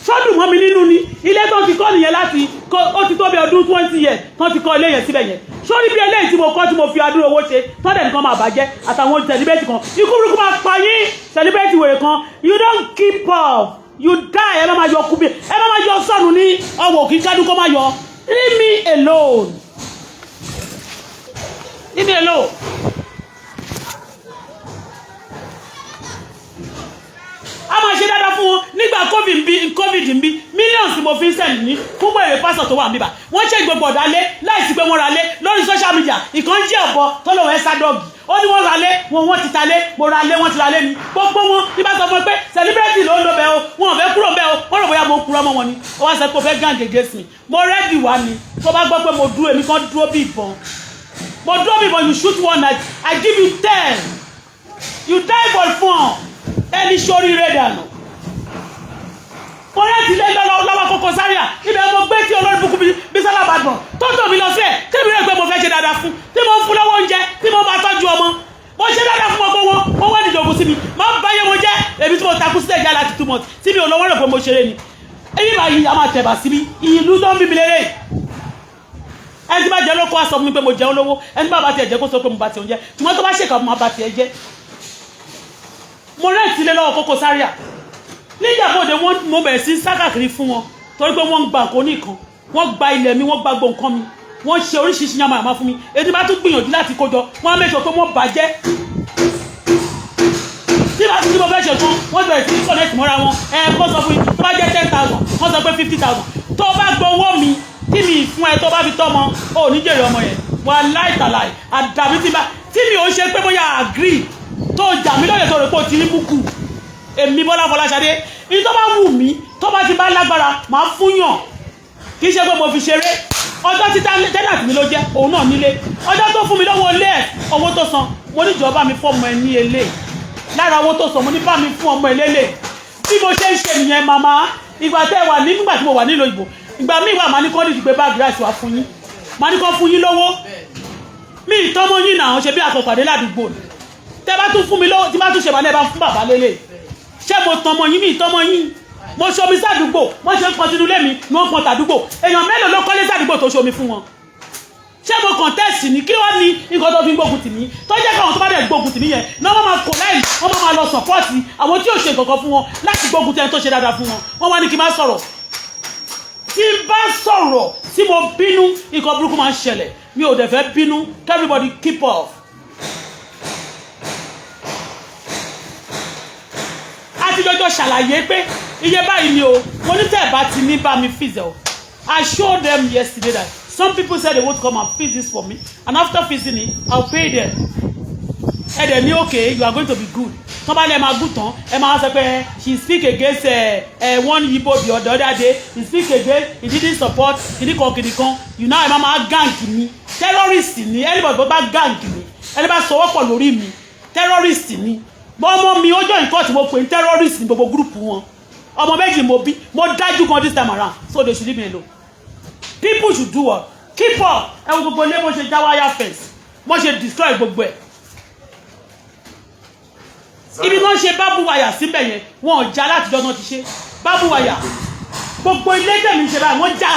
Sọ́dún mọ́ mi nínú ni ilé tó ti kọ́ nìyẹn láti ó ti tó bí ọdún 20 years tó ti kọ́ ilé yẹn síbẹ̀ yẹn. Sórí bí eléyìí tí mo kọ́, tí mo fi adúrò owó ṣe tọ́dẹ̀ nìkan máa bàjẹ́ àtàwọn celebrate kan. Ikú burúkú máa pa yín, celebrate wèrè kan. You don't keep up, you die. Ẹ má máa yọ kú bí ẹ má máa yọ sọnù ní ọwọ́ kí kádùn kó má yọ. Leave me alone, leave me alone. A máa ṣe dáadáa fún wọn nígbà COVID ń bí, COVID ń bí, millions mo fi ń send ní fún wèrè pásọ̀ tó wà níbà. Wọ́n ṣe gbogbo ọ̀dà lé láìsí pé wọ́n ra lé lórí social media. Ìkan jẹ́ ọ̀bọ tó lọ́wọ́ ẹ sá dọ́ọ̀gì. Ó ní wọ́n ra lé wọn, wọ́n ti ta lé. Mo ra lé, wọ́n ti ra lé ni. Gbogbo wọn ní bá sọ fún ẹ pé celebrity ló ń lo bẹ́ẹ̀ o, wọn ò fẹ́ kúrò bẹ́ẹ̀ o. Wọ́n rò bóyá mo kúrò mọ́ wọn ni. Ó wá sọ pé o fẹ́ gàn gègé sí mi. Mo ready wá ni. Tó bá gbọ́ pé mo dúró, èmi kan dúró bí ìbọn. Mo dúró bí ìbọn. You shoot one night, I give you 10. You die for fun. Ẹni sóríire dànù. Mo rẹ́ ti lé lọ́wọ́ Koko Zaria. Ibẹ̀ mo gbé tí olórí bukú. Bísọ́lá Badmus tó tò mí lọ sí ẹ̀, tẹ́mi rẹ̀ pé mo fẹ́ ṣe dáadáa fún, tí mo ń fún lọ́wọ́ oúnjẹ, tí mo bá tọ́jú ọmọ, mo ṣe dáadáa fún ọgbọ́n wọn, wọ́n wá nídìí ogun sí mi. Máa ń báyé mo jẹ́ èmi tí mo takú sílẹ̀ jẹ́ láti 2 months tí mi ò lọ́wọ́ rẹ̀ pé mo ṣeré ni. Èyí báyìí a máa tẹ̀bà síbi ìlú tó ń bí mi lérè. Ẹni tí bá jẹ lóko á sọ fún mi pé mo jẹun lówó, ẹni bá bá tiẹ̀ jẹ́ kó sọ pé mo bá tiẹ̀ jẹ́, ṣùgbọ́n tó bá ṣèkà mo máa bá tiẹ̀ jẹ́. Mo rent ilé lọ́wọ́ Koko Zaria níjàbọ̀dé, wọ́n mo bẹ̀rẹ̀ sí sákàkiri fún wọn torí pé wọ́n ń gba nǹkan oníkan, wọ́n gba ilẹ̀ mi, wọ́n gba gbogbo nǹkan mi, wọ́n ṣe oríṣiríṣi yamayama fún mi. Èyí tí bá tún gbìyànjú láti kójọ, wọ́n á mẹ́sọ̀ pé wọ́n bàjẹ́. Tí bá tún tí mo fẹ́ ṣe tán, wọ́n bẹ̀rẹ̀ sí connect mọ́ra wọn. Ẹ kó sọ fún mi, tó bá jẹ́ 10,000, wọ́n sọ pé 50,000. Tó bá gbowó mi tí mi fún ẹ, tó bá fi tọ́mọ, ò ní jèrè ọmọ yẹn. Wà láìtàláì àdàbí tí bá tí mi ò ṣe pé bóyá agree tó jà mí lóye tó rò pé o ti rí búkù. Èmi Bọ́lá Fọláṣadé ní, tó bá wù mí, tó bá ti bá lágbára, máa fún yàn. Kì í ṣe pé mo fi ṣeré. Ọjọ́ tí tenant mi ló jẹ́, òun náà nílé. Ọjọ́ tó fún mi lọ́wọ́ ilé ẹ̀, owó tó san, mo ní ìjọba mi fọ́mọ ẹ ní elé. Lára owó tó san, mo ní bá mi fún ọmọ ẹ lélẹ̀. Bí mo ṣe ń ṣe nìyẹn, màmá. Ìgbà tẹ́ ẹ wà ní, nígbà tí mo wà nílò ìbò, ìgbà míì wà, máa ní kọ́ nídìí pé bag rice wá fún yín, máa ní kọ́ fún yín lówó. Mi ìtọ́mọ yín náà ṣe bí àkọ́pàdé ládùúgbò ni. Tẹ́ bá tún fún mi lówó, tí bá tún ṣe bá ní ẹ bá fún bàbá lélẹ̀, ṣé mo tọmọ yín? Mi ìtọ́mọ yín. Mo ṣomi sádùúgbò, wọ́n ṣe ń pọn sínú ilé mi ni wọ́n pọn tàdúgbò. Èèyàn mélòó ló kọ́lé sádùúgbò tó ṣomi fún wọn? Ṣé mo contest ní? Kí wọ́n ní nǹkan tó fi ń gbógun tì mí, tó jẹ́ káwọn tó bá dẹ̀ gbógun tì mí yẹn ní wọ́n máa kò láì, wọ́n máa lọ support àwọn tí ò ṣe nǹkan kan fún wọn láti gbógun tì ẹni tó ṣe dáadáa fún wọn. Wọ́n wá ní kí n má sọ̀rọ̀. Tí n bá sọ̀rọ̀, tí mo bínú, nǹkan burúkú máa ń ṣẹlẹ̀. Mi ò dẹ̀ fẹ́ bínú. Everybody keep off. A ti jọjọ ṣàlàyé pé iye báyìí ni o. Mo ní tẹ́ ẹ̀ bá ti ní bá mi fix ẹ̀ o. I showed them yesterday that some people said they would come and fix this for me, and after fixing it, I'll pay them. Ẹ dẹ̀ ní okay, you are going to be good. Tọ́ bá lẹ́ máa gùn tán, ẹ máa sọ pé she speak against one Igbo the other day, he speak against, he didn't support kìnìkan kìnìkan. You know, ẹ máa máa gang mi. Terrorist ni anybody tó bá gang mi. Ẹni bá sọwọ́pọ̀ lórí mi, terrorist ni. Ọmọ mi ó join court, mo pè ní terrorist ní gbogbo group wọn. Ọmọ méjì mo bí, mo dájú kan this time around, so they should leave me alone. People should do what? Keep up. Ẹ wo gbogbo ilé bó ṣe já wire fence, bó ṣe destroy gbogbo ẹ̀. Ibi tó ń ṣe barbed wire síbẹ̀ yẹn, wọn ò já látijọ́ náà ti ṣe barbed wire. Gbogbo ilé tẹ̀mí ṣe báyìí, wọ́n já.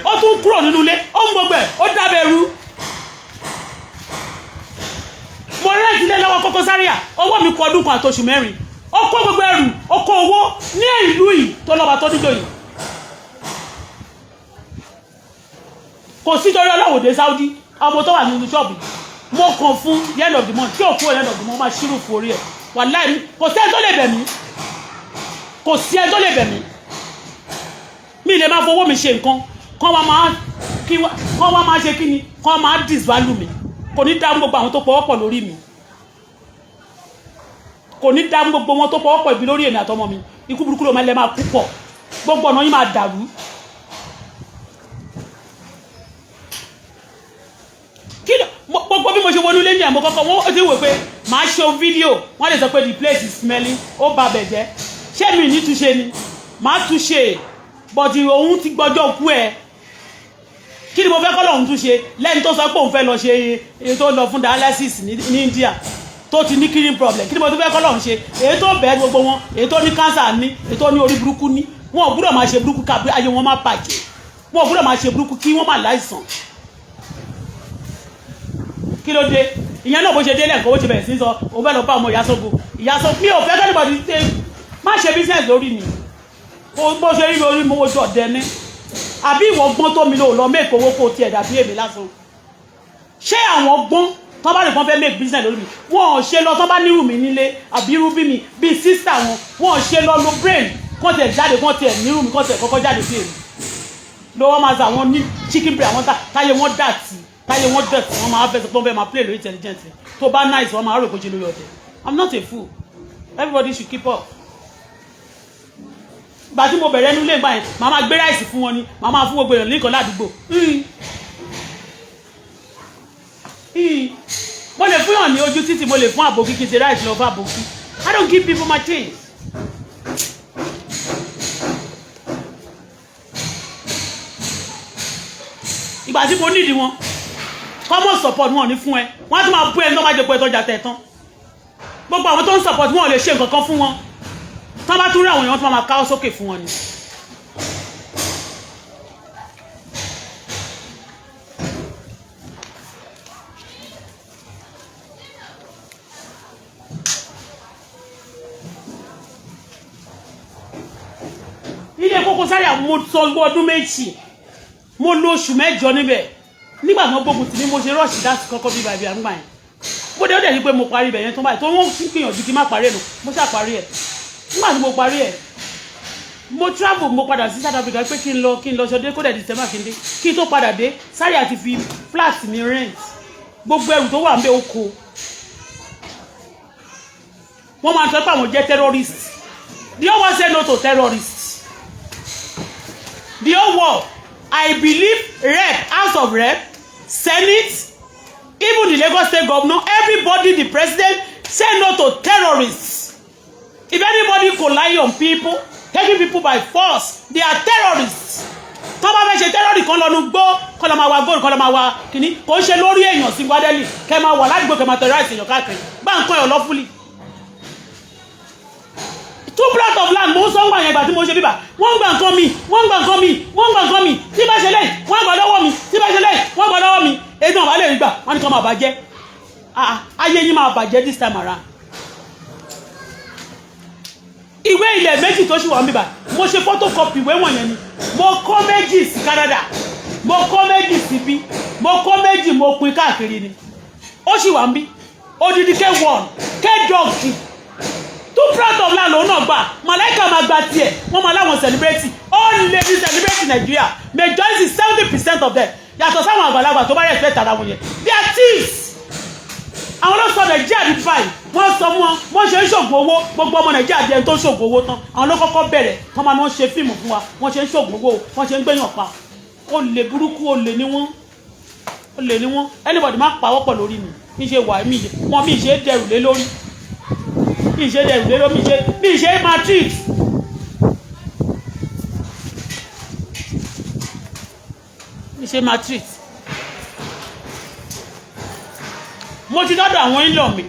Ó tún kúrò nínú ilé, ó ń gbogbo ẹ̀, ó dábẹ̀ rú. Mo rent ilé lọ́wọ́ Koko Zaria, owó mi kọ ọdún kan àtoṣù 4. Ó kó gbogbo ẹrù, ó kó owó ní ìlú yìí tó lọ́ba tó níjòyè. Kò sí torí ọlọ́wọ́ dé Saudi. Ọmọ tó wà nínú ṣọ́ọ̀bù, mo kàn fún the end of the month. Tí ò kúrò the end of the month, máa ṣírù fún orí ẹ̀. Wàláhì, kò sí ẹni tó lè bẹ̀ mí, kò sí ẹni tó lè bẹ̀ mí. Mi lè máa fowó mi ṣe nǹkan kán wá máa kí kán wá máa ṣe kí ni, kán máa disvalue mi. Kò ní dá gbogbo àwọn tó pọwọ́pọ̀ lórí mi, kò ní dá gbogbo wọn tó pọwọ́pọ̀ ibi lórí èmi àtọmọ mi. Ikú burúkú ló máa lẹ máa kú pọ̀, gbogbo ọ̀nà yín máa dàrú. Kí ló gbogbo bí mo ṣe wọnú ilé ní àmọ́ kọ́kọ́ wọ́n ti wò pé màá ṣe fídíò, wọ́n lè sọ pé the place is smelling, ó ba bẹ̀ jẹ́. Ṣé mi ní túnṣe ni? Màá túnṣe, but òun ti gbọ́jọ́ kú ẹ̀. Kí ni mo fẹ́ kọ́ lọ́hún túnṣe lẹ́ni tó sọ pé òun fẹ́ lọ ṣe èyí tó lọ fún dialysis ní India, tó ti ní kidney problem? Kí ni mo tún fẹ́ kọ́ lọ́hún ṣe? Èyí tó bẹ́ẹ̀ gbogbo wọn, èyí tó ní cancer ní, èyí tó ní orí burúkú ní, wọn ò gbúdọ̀ máa ṣe burúkú ká ayé wọn má bàjẹ́. Wọn ò gbúdọ̀ máa ṣe burúkú kí wọ́n má láìsàn. Kí ló dé? Ìyẹn náà bó ṣe délẹ̀ nǹkan, ó ṣe bẹ̀rẹ̀ sí sọ òun fẹ́ lọ bá ọmọ ìyá sógo ìyá sọ. Mi ò fẹ́ kẹ́lẹ́bọ̀dì ṣe má ṣe business lórí mi. Bó ṣe rí mi orí mi, ojú ọ̀dẹ ní àbí ìwọ gbọ́n tó mi lò lọ make owó kó tiẹ̀ dàbí èmi lásán. Ṣé àwọn gbọ́n tán bá nìkan fẹ́ make business lórí mi, wọn ò ṣe lọ. Tán bá nírù mi nílé àbí irú bí mi bíi sister wọn, wọn ò ṣe lọ lo brain kán tiẹ̀ jáde, kán tiẹ̀ nírù mi, kán tiẹ̀ kọ́kọ́ jáde sí èmi lọ́wọ́. Máa sọ àwọn ní chicken brain, àwọn táyé wọn dàtí, táyé wọn dẹ̀tí, wọn máa fẹ́ sọ pé wọ́n fẹ́ máa play lórí intelligence tó bá nice, wọn máa rò kó ṣe lórí ọ̀tẹ̀. I'm not a fool. Everybody should keep up. Gbà tí mo bẹ̀rẹ̀ nílé ìgbà yẹn, màá máa gbé rice fún wọn ni, màá máa fún gbogbo èèyàn nìkan ládùúgbò. Mo lè fún yàn ní ojú títì, mo lè fún àbòkí kí n ṣe rice lọ fún àbòkí. I don't give people my things. Ìgbà tí mo nídìí wọn, common support, wọn ò ní fún ẹ. Wọn á tún máa bú ẹni tó bá jẹ pé tọjà tẹ̀ tán. Gbogbo àwọn tó ń support, wọn ò lè ṣe nǹkan kan fún wọn. Tán bá tún rí àwọn èèyàn tó máa káwọ́ sókè fún wọn ni. Ilé Koko Zaria, mo sọ ọdún 2, mo lo oṣù 8 níbẹ̀. Nígbà tí wọ́n gbógun tì mí, mo ṣe rush láti kọ́kọ́ bí bàbí àgbà yẹn. Bó dé, ó dẹ̀ ní pé mo parí ibẹ̀ yẹn tó báyìí tó wọ́n sì gbìyànjú kí n má parí ẹ̀ nù. Mo ṣáà parí ẹ̀. Nígbà tí mo parí ẹ̀, mo travel, mo padà sí South Africa pé kí n lọ ṣọdé, kó dẹ̀ di December kí n dé. Kí n tó padà dé, Zaria ti fi flat mi rent. Gbogbo ẹrù tó wà ń bẹ oko. Wọ́n máa ń sọ pé àwọn jẹ́ terrorist. The whole world say no to terrorists. The whole world, I believe, rep, House of Rep, Senate, even the Lagos State governor, everybody, the president, say no to terrorists. If anybody collide on people, taking people by force, they are terrorists. Tó bá fẹ́ ṣe terrorist kan lọ́nu gbó, kọ́ lọ́ máa wa góòlù, kọ́ lọ́ máa wa kìíní. Kò ń ṣe lórí èèyàn sí gbádẹ́lì kẹ́ máa wà ládùúgbò, kẹ́ máa terrorize èèyàn káàkiri, bá nǹkan ẹ̀ lọ́fúlì. Two plot of land, mo ń sọ ń gbà yẹn. Ìgbà tí mo ṣe bíbà, wọ́n ń gbà nǹkan mi, wọ́n ń gbà nǹkan mi, wọ́n ń gbà nǹkan mi. Tí bá ṣe lẹ́yìn, wọ́n gbà lọ́wọ́ mi. Tí bá ṣe lẹ́yìn, wọ́n gbà lọ́wọ́ mi. Èyí tí wọ́n bá lè rí gbà, wọ́n ní kí wọ́n máa bàjẹ́. Ayé yín máa bàjẹ́ this time around. Ìwé ilẹ̀ méjì tó ṣì wà ń bíbà, mo ṣe photocopy ìwé wọ̀nyẹn ni. Mo kó méjì sí Canada, mo kó méjì síbí, mo kó méjì, mo pín káàkiri ni. Ó sì wà ń bí odidi K1 K-dog. Two plot of land lòun náà gbà. Màláìka máa gba tiẹ̀, wọ́n máa láwọn celebrate. Ó lè ní celebrate Nàìjíríà, majority, 70% of them, yàtọ̀ sáwọn àgbàlagbà tó bá respect ara wọn yẹn, they are thieves. Àwọn ló sọ Nàìjíríà di báyìí. Wọ́n sọ mú wọn, wọ́n ṣe ń ṣògùn owó. Gbogbo ọmọ Nàìjíríà di ẹni tó ń ṣògùn owó tán. Àwọn ló kọ́kọ́ bẹ̀rẹ̀ tán, máa ń ṣe fíìmù fún wa. Wọ́n ṣe ń ṣògùn owó, wọ́n ṣe ń gbẹ̀yàn pa. Ó lè burúkú, ó lè ní wọ́n, ó lè ní wọ́n. Anybody má pawọ́pọ̀ lórí mi. Mi ṣe wà mí wọn, mi ṣe dẹrù lé lórí, mi ṣe dẹrù lé lórí, mi ṣe máa treat. Mi ṣe máa treat. Mo ti dọ́dọ̀ àwọn in-law mi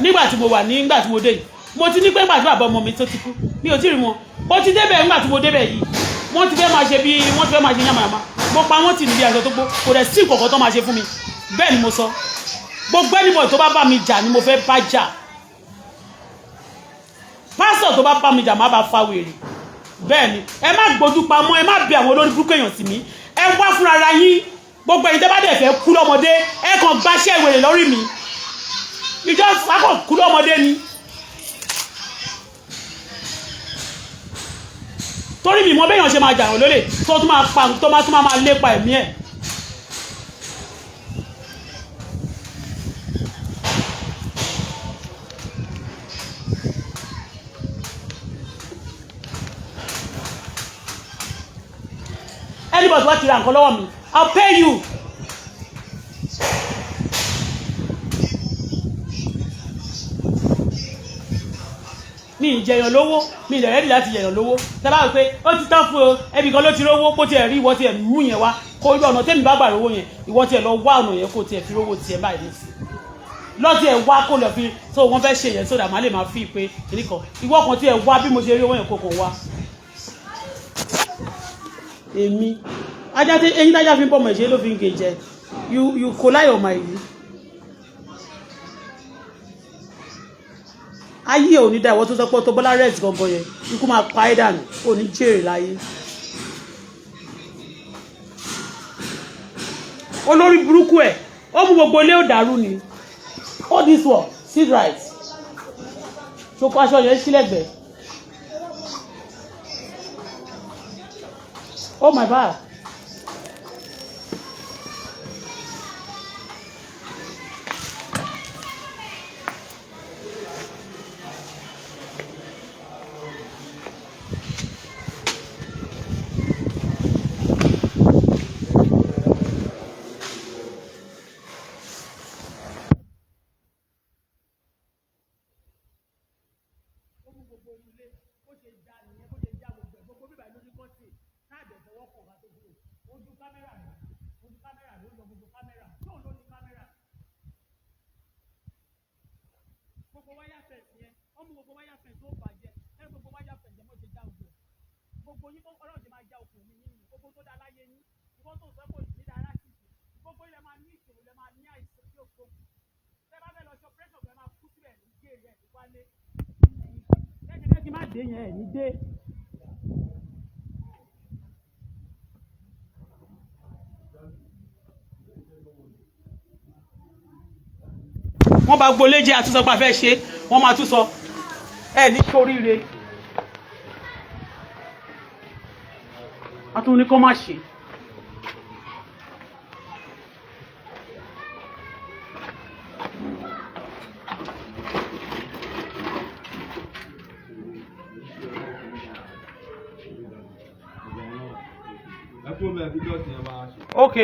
nígbà tí mo wà ní, nígbà tí mo dé yìí. Mo ti ní pé nígbà tí bàbá ọmọ mi tó ti kú, mi ò tí ì rí wọn. Mo ti débẹ̀. Nígbà tí mo débẹ̀ yìí, wọ́n ti fẹ́ máa ṣe bí wọ́n ti fẹ́ máa ṣe yàmàyàmà. Mo pa wọ́n tì níbi aṣọ tó gbó. Kò dẹ̀ sí nǹkan kan tó máa ṣe fún mi. Bẹ́ẹ̀ ni mo sọ. Gbogbo anybody tó bá bá mi jà ni mo fẹ́ bá jà. Pásítọ̀ tó bá bá mi jà, má bá fa wèrè. Bẹ́ẹ̀ ni. Ẹ má gbójú pamọ́, ẹ má bẹ àwọn olórí burúkú èèyàn sí mi. Ẹ wá fúnra ara yín. Gbogbo ẹ̀yin tẹ́ bá dẹ̀ fẹ́ kú lọ́mọdé, ẹ kàn gbáṣẹ́ wèrè lórí mi. Ìjọ akọ̀ kú lọ́mọdé ni, torí mi mọ béèyàn ṣe máa jà wọ́n lólè, tó tún máa pa, tó máa tún máa lépa ẹ̀mí ẹ̀. Anybody wá ti ra nǹkan lọ́wọ́ mi, I'll pay you. Mi ì jẹyàn lówó, mi ì dẹ̀ ready láti jẹyàn lówó. Tẹ́lá wí pé ó ti tán fún o, ẹbí kan ló ti rówó, kó tiẹ̀ rí ìwọ tiẹ̀ mú yẹn wá, kó ọ̀nà tẹ́mi bá gbà rówó yẹn, ìwọ tiẹ̀ lọ wá ọ̀nà yẹn, kó tiẹ̀ fi rówó tiẹ̀ báyìí nísì lọ tiẹ̀ wá, kó lọ fi so wọ́n fẹ́ ṣe yẹn, so that màá lè máa fi pé kìnnì kan. Ìwọ kan tiẹ̀ wá bí mo ṣe rí owó yẹn, kó kàn wá. Èmi ajá tí eyín tájá fi ń bọ̀ mọ̀ ìṣe ló fi ń gé jẹ. You collide on my ayé ò ní dá. Ìwọ tó sọ pé Auto Bola rẹ̀ gangan yẹn, ikú máa pa ẹ́ dànù, ò ní jèrè láyé. Olórí burúkú ẹ̀, ó mú gbogbo ilé ò dàrú ni. Hold this one, sit right. Ṣokò aṣọ yẹn sílẹ̀gbẹ́. Oh my God. Ó mú gbogbo ilé bó ṣe já nìyẹn, bó ṣe já gbogbo ẹ̀, gbogbo bíbá lórí kọ́tì káàdì ẹ̀fọwọ́ kàn ká tó kúrò. Ojú kámẹ́rà mi, ojú ló ń yọ gbogbo camera. Tóun ló ní camera. Gbogbo wire fence yẹn, wọ́n mú gbogbo wire fence tó bàjẹ́. Ẹ gbogbo wire fence yẹn, mọ̀ ṣe já gbogbo ẹ̀. Gbogbo yín, Ọlọ́run ṣe máa já okùn mi yín nìyẹn. Gbogbo tó dá láyé yín, ìwọ́n tó sọ pé òyìnbí dára sí i. Gbogbo ilẹ̀ máa ní ìṣòro, lẹ máa ní àìsàn tí ó gbógun. Tẹ́ bá fẹ́ lọ ṣe operation, ẹ máa kú síbẹ̀ ní géèrè ẹ̀ ní wálé. Jẹ́jẹ́ kí n má dé yẹn ẹ̀ ní dé. Wọ́n bá gbolé jẹ́ àtúnṣe pa fẹ́ ṣe, wọ́n máa tún sọ ẹ ní sóríire. A tún ní kó má ṣe. Ẹ kúrò mẹ́ẹ̀ kí jọ́ọ̀tì yẹn máa ṣe. Ok,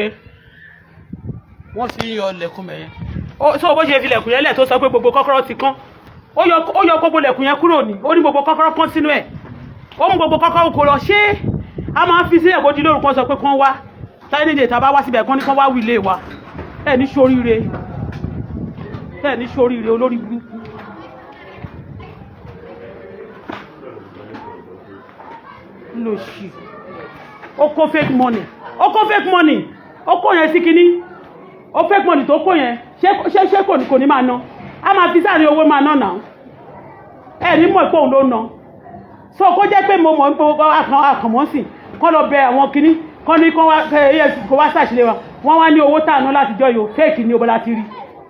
wọ́n ti ń yọ lẹ̀kùn mẹ́yẹn. Ó sọ bó ṣe fi lẹ̀kùn yẹn lẹ̀ tó sọ pé gbogbo kọ́kọ́rọ́ ti kán. Ó yọ gbogbo lẹ̀kùn yẹn kúrò ní, ó ní gbogbo kọ́kọ́rọ́ kán sínú ẹ̀. Ó mú gbogbo kọ́kọ́rọ́ kó lọ. Ṣé a máa ń fi sílẹ̀ kó di lóru kan sọ pé kán wá táyé nídìí tá a bá wá síbẹ̀ kán ní kán wá wí ilé wa? Ẹ̀ ní sóríire, ẹ̀ ní sóríire, olórí burúkú. Lòṣì, ó kó fake money, ó kó fake money, ó kó yẹn sí kinní. Ó fake money tó kó yẹn, ṣé kò ní máa ná? A máa fi sáàrin owó máa ná náà. Ẹ ní mọ̀ pé òun ló ná. So kó jẹ́ pé mo mọ̀ pé àkànmọ́ sí kán lọ bẹ àwọn kinní kán ní kán wá EFCC kó wá ṣàṣìlẹ̀ wa. Wọ́n wá ní owó tá à ná látijọ́ yìí o, fake ni o, bọ́lá ti rí.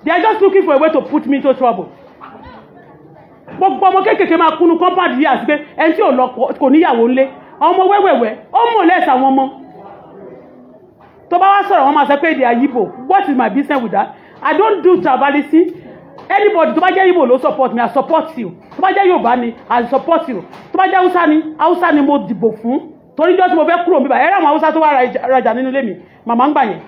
They are just looking for a way to put me into trouble. Gbogbo ọmọ kéékèèké máa kúnnu compound yìí àti pé ẹni tí ò lọ kò níyàwó ńlé, ọmọ wẹ́wẹ̀wẹ́, ó mọ̀ lẹ́sà àwọn ọmọ tó bá wá sọ̀rọ̀, wọ́n máa sọ pé èdè àyíbò. What is my business with that? I don't do tribalism. Anybody tó bá jẹ́ Igbo ló support me, I support you. Tó bá jẹ́ Yorùbá ni, I support you. Tó bá jẹ́ Hausa ni, Hausa ni mo dìbò fún, torí jọ́ tí mo fẹ́ kúrò níbà ẹ̀rọ àwọn Hausa tó wá rajà nínú ilé mi, màmá ń gbà yẹn.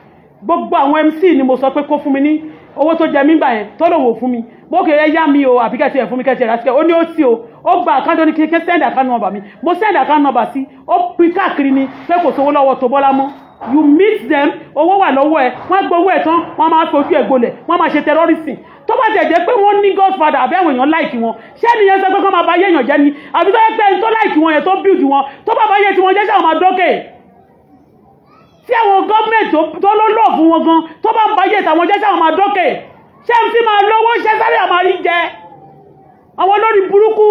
Gbogbo àwọn MC ni mo sọ pé kó fún mi ní owó tó jẹ mí gbà yẹn, tó lòun ò fún mi. Bó kè é yá mi o, àbí kẹ́tì ẹ̀ fún mi, kẹ́tì ẹ̀ rà síkẹ́. Ó ní ó tí o, ó gba account, ó ní kí n send account number mi. Mo send account number sí, ó pín káàkiri ni pé kò sówó lọ́wọ́ tó bọ́lá mọ́. You meet them, owó wà lọ́wọ́ ẹ, wọ́n gbowó ẹ̀ tán, wọ́n máa fojú ẹ̀ gbolẹ̀, wọ́n máa ṣe terrorism. Tó bá tẹ̀ jẹ́ pé wọ́n ní godfather àbí àwọn èèyàn like wọn, ṣé ẹnìyẹn sọ pé kọ́ máa bá yé èèyàn jẹ́ ni? Àbí tó yẹ pé ẹni tó like wọn yẹn tó build wọn, tó bá bá yé tiwọn jẹ́, sáwọn máa dókè? Tí àwọn gọ́ọ̀mẹ̀ntì tó ló lò fún wọn gan, tó bá ń bá yé tàwọn jẹ́, sáwọn máa dókè? Ṣé ń fi máa lówó ṣé sáré àmàrí jẹ àwọn olórí burúkú?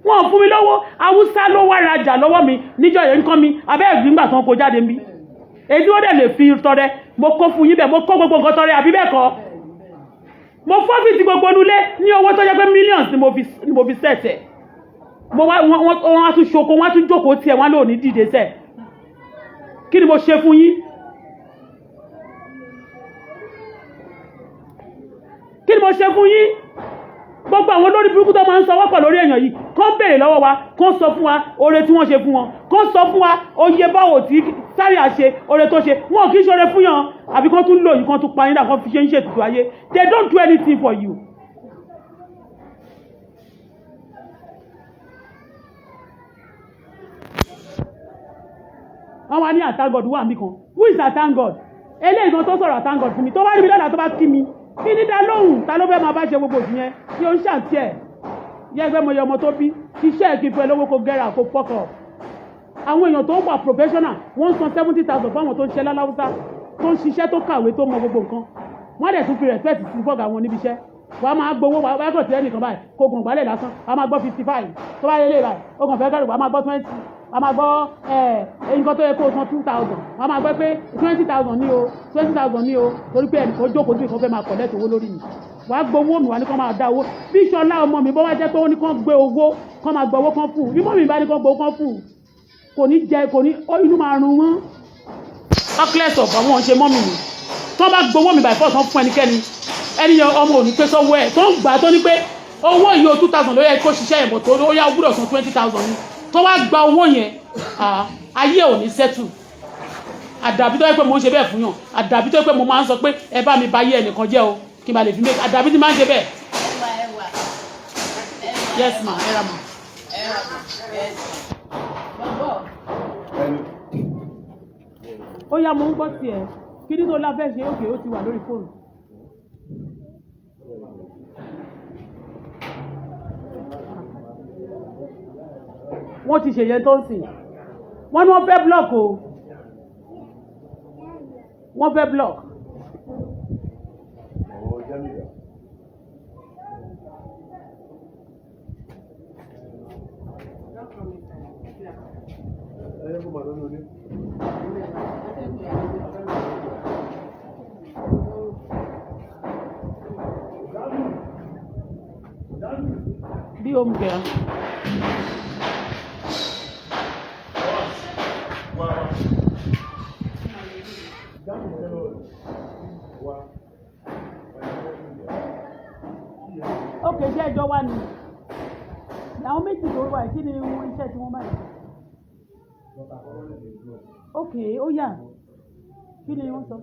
Wọn ò fún mi lówó. Haúsá ló wá rajà lọ́wọ́ mi níjọ́ yẹn, nǹkan mi abẹ́ ẹ̀gbìn gbà tán kó jáde ń bí. Èyí tí wọ́n dẹ̀ lè fi tọrẹ, mo kó fún yín bẹ́ẹ̀. Mo kó gbogbo nǹkan tọrẹ, àbí bẹ́ẹ̀ kọ́? Mo fọ́fìtì gbogbo nulẹ̀ ní owó tó jẹ́ pé millions ni mo fi sẹ̀tẹ̀. Mo wá wọ́n á tún ṣoko, wọ́n á tún jókòó tiẹ̀, wọ́n á lò ní dìde sẹ̀. Kí ni mo ṣe fún yín? Kí ni mo ṣe fún yín? Gbogbo àwọn olórí burúkú tó máa ń sọ wọ́pọ̀ lórí èèyàn yìí, kán béèrè lọ́wọ́ wa, kán sọ fún wa oore tí wọ́n ṣe fún wọn, kán sọ fún wa oye báwo tí sáré àṣe oore tó ṣe. Wọn kì í ṣoore fún yàn, àbí kán tún lò yìí, kán tún pa yín dà, kán fi ṣe ń ṣètùtù ayé. They don't do anything for you. Wọ́n wá ní àtàgọ́d wà mí kan. Who is àtàgọ́d? Eléyìí kan tó sọ̀rọ̀ àtàgọ́d fún mi, tó bá rí mi lọ́la, tó bá kí mi, kí ní dá lóhùn? Ta ló fẹ́ máa bá ṣe gbogbo òsì yẹn tí ó ń ṣàǹtí ẹ̀ yẹ? Ẹgbẹ́ mọ̀yẹ ọmọ tó bí iṣẹ́ ẹ̀ kí n fẹ́ lówó kó gẹ́ra kó fọ́kọ̀. Àwọn èèyàn tó ń wà professional, wọ́n ń san 70,000 fún àwọn tó ń ṣiṣẹ́ láláwùsá, tó ń ṣiṣẹ́, tó kàwé, tó mọ gbogbo nǹkan. Wọ́n dẹ̀ tún fi respect sí fọ́gà wọn níbi iṣẹ́. Wàá máa gbowó, wàá kàn sí ẹnìkan báyìí kó gùn gbálẹ̀ lásán, wàá máa gbọ́ 55. Tó bá yẹ lé báyìí, ó kàn fẹ́ kẹ́rù, wàá máa gbọ́ 20, wàá máa gbọ́ ẹ̀ nǹkan tó yẹ kó o san 2,000, wàá máa gbọ́ pé 20,000 ní o, 20,000 ní o, torí pé ẹnìkan jókòó sí ìkan fẹ́ máa collect owó lórí mi. Wàá gbowó mi, wàá ní kán máa dá owó bí Ṣọlá ọmọ mi. Bó wá jẹ́ pé ó ní kán gbé owó, kán máa gbọ́ owó kán fún un, bí mọ́mí bá ní kán gbowó kán fún un, kò ní jẹ, kò ní inú máa run wọ́n. Talkless of àwọn ṣe mọ́mì mi tó bá gbowó mi by force, wọ́n fún ẹnikẹ́ni, ẹni yẹn ọmọ òní pé sọ́wọ́ ẹ̀ tó ń gbà tó ní pé owó yìí o, 2,000 ló yẹ kó ṣiṣẹ́ yẹn bọ̀, tó ó yá, ó gbúdọ̀ san 20,000 ni, tó wá gba owó yẹn, ayé ò ní settle. Àdàbí tó yẹ pé mo ń ṣe bẹ́ẹ̀ fún yàn, àdàbí tó yẹ pé mo máa ń sọ pé ẹ bá mi ba ayé ẹnìkan jẹ́ o, kí n bá lè fi make, àdàbí tí máa ń ṣe bẹ́ẹ̀. Ẹwà, ẹwà, ẹwà. Yes ma, ẹ ra ma. Ó yá, mo ń gbọ́ tiẹ̀. Kí ni tó la fẹ́ ṣe? Òkè ó ti wà lórí fóònù. Wọ́n ti ṣèyẹn tó ń sìn. Wọ́n ní wọ́n fẹ́ block o, wọ́n fẹ́ block. Ọ̀rọ̀ Jamiu. Ẹ yẹ kó máa lọ́nà ilé. Bí home girl. Wá wá. Jamiu jẹ́ lọ́wọ́ rẹ̀. Wá. Ok, ṣé ẹjọ́ wà ní àwọn méjì tó wà? Kí ni wọ́n iṣẹ́ tí wọ́n báyìí? Ok, ó yá, kí ni wọ́n sọ?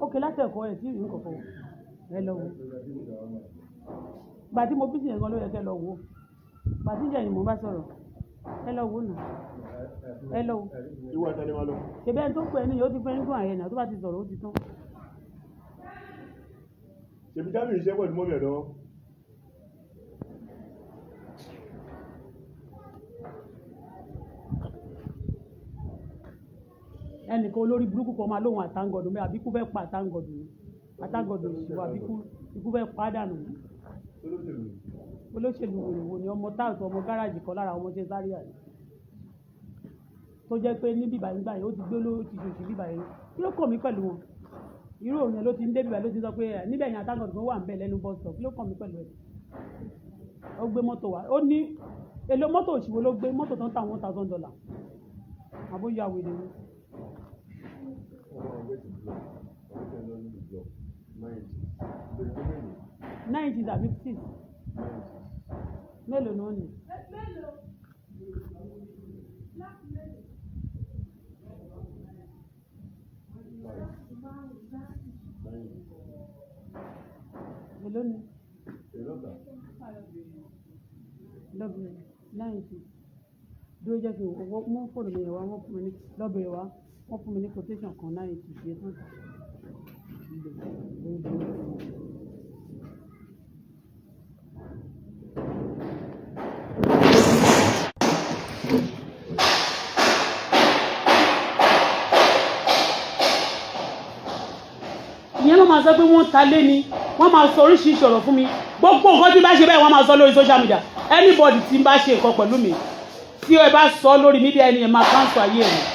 Ok, láti ẹ̀kọ́ ẹ̀ tí ìlú kọ̀ọ̀kan ẹ lọ wò. Gbà tí mo bí sí yẹn gan ló yẹ kẹ́ lọ wò. Gbà tí ìjẹ́ ni mo bá sọ̀rọ̀, ẹ lọ wò nà, ẹ lọ wò. Ìwọ àtàlẹ́ máa lọ. Ṣèbí ẹni tó pè é nìyẹn, ó ti fẹ́ nígbà yẹn náà, tó bá ti sọ̀rọ̀, ó ti tán. Ṣèbí Jamiu iṣẹ́ pẹ̀lú mọ́mí ẹ̀ lọ́wọ́. Ẹnìkan olórí burúkú kan máa lóhun àtàǹgọ̀dù mẹ́, àbíkú fẹ́ pa àtàǹgọ̀dù ni, àtàǹgọ̀dù òṣìwò, àbíkú ikú fẹ́ pa á dànù ni. Olóṣèlú. Olóṣèlú wèrè wo ni? Ọmọ táàtù, ọmọ gáràjì kan lára ọmọ ṣe sáré àná tó jẹ́ pé ní bíbá yín báyìí ó ti gbé olówó ti ṣòṣì bíbá yín. Kí ló kàn mí pẹ̀lú wọn? Irú òun yẹn ló ti ń dé bíbá, ló ti sọ pé ẹ níbẹ̀ yẹn, àtàǹgọ̀dù kan wà ń bẹ̀ lẹ́nu bus stop. Kí ló kàn mí pẹ̀lú ẹ̀? Ó gbé mọ́tò wá, ó ní èlò mọ́tò òṣìwò ló gbé, mọ́tò tó ń ta $1,000. Àbóyá wèrè ni. Wọ́n máa wait to block. Àwọn tẹ̀ lọ ní block. 90. Lórí tó mélòó? 90 tàbí 6. 90. Mélòó ni wọ́n ní? 5. 9. Èló ni? Èló ta? Lọ́bìnrin 90. Dúró, jẹ́ kí n wò mú fóònù mi yẹn wá. Wọ́n fún mi ní lọ́bìnrin wá, wọ́n fún mi ní quotation kan, 90 ṣe tán. Ìyẹn ló máa sọ pé wọ́n ta lé ni, wọ́n máa sọ oríṣiríṣi ọ̀rọ̀ fún mi. Gbogbo nǹkan tí bá ṣe báyìí, wọ́n máa sọ lórí social media. Anybody tí ń bá ṣe nǹkan pẹ̀lú mi, tí ẹ bá sọ lórí media, ẹni ẹ máa cancel ayé ẹ̀.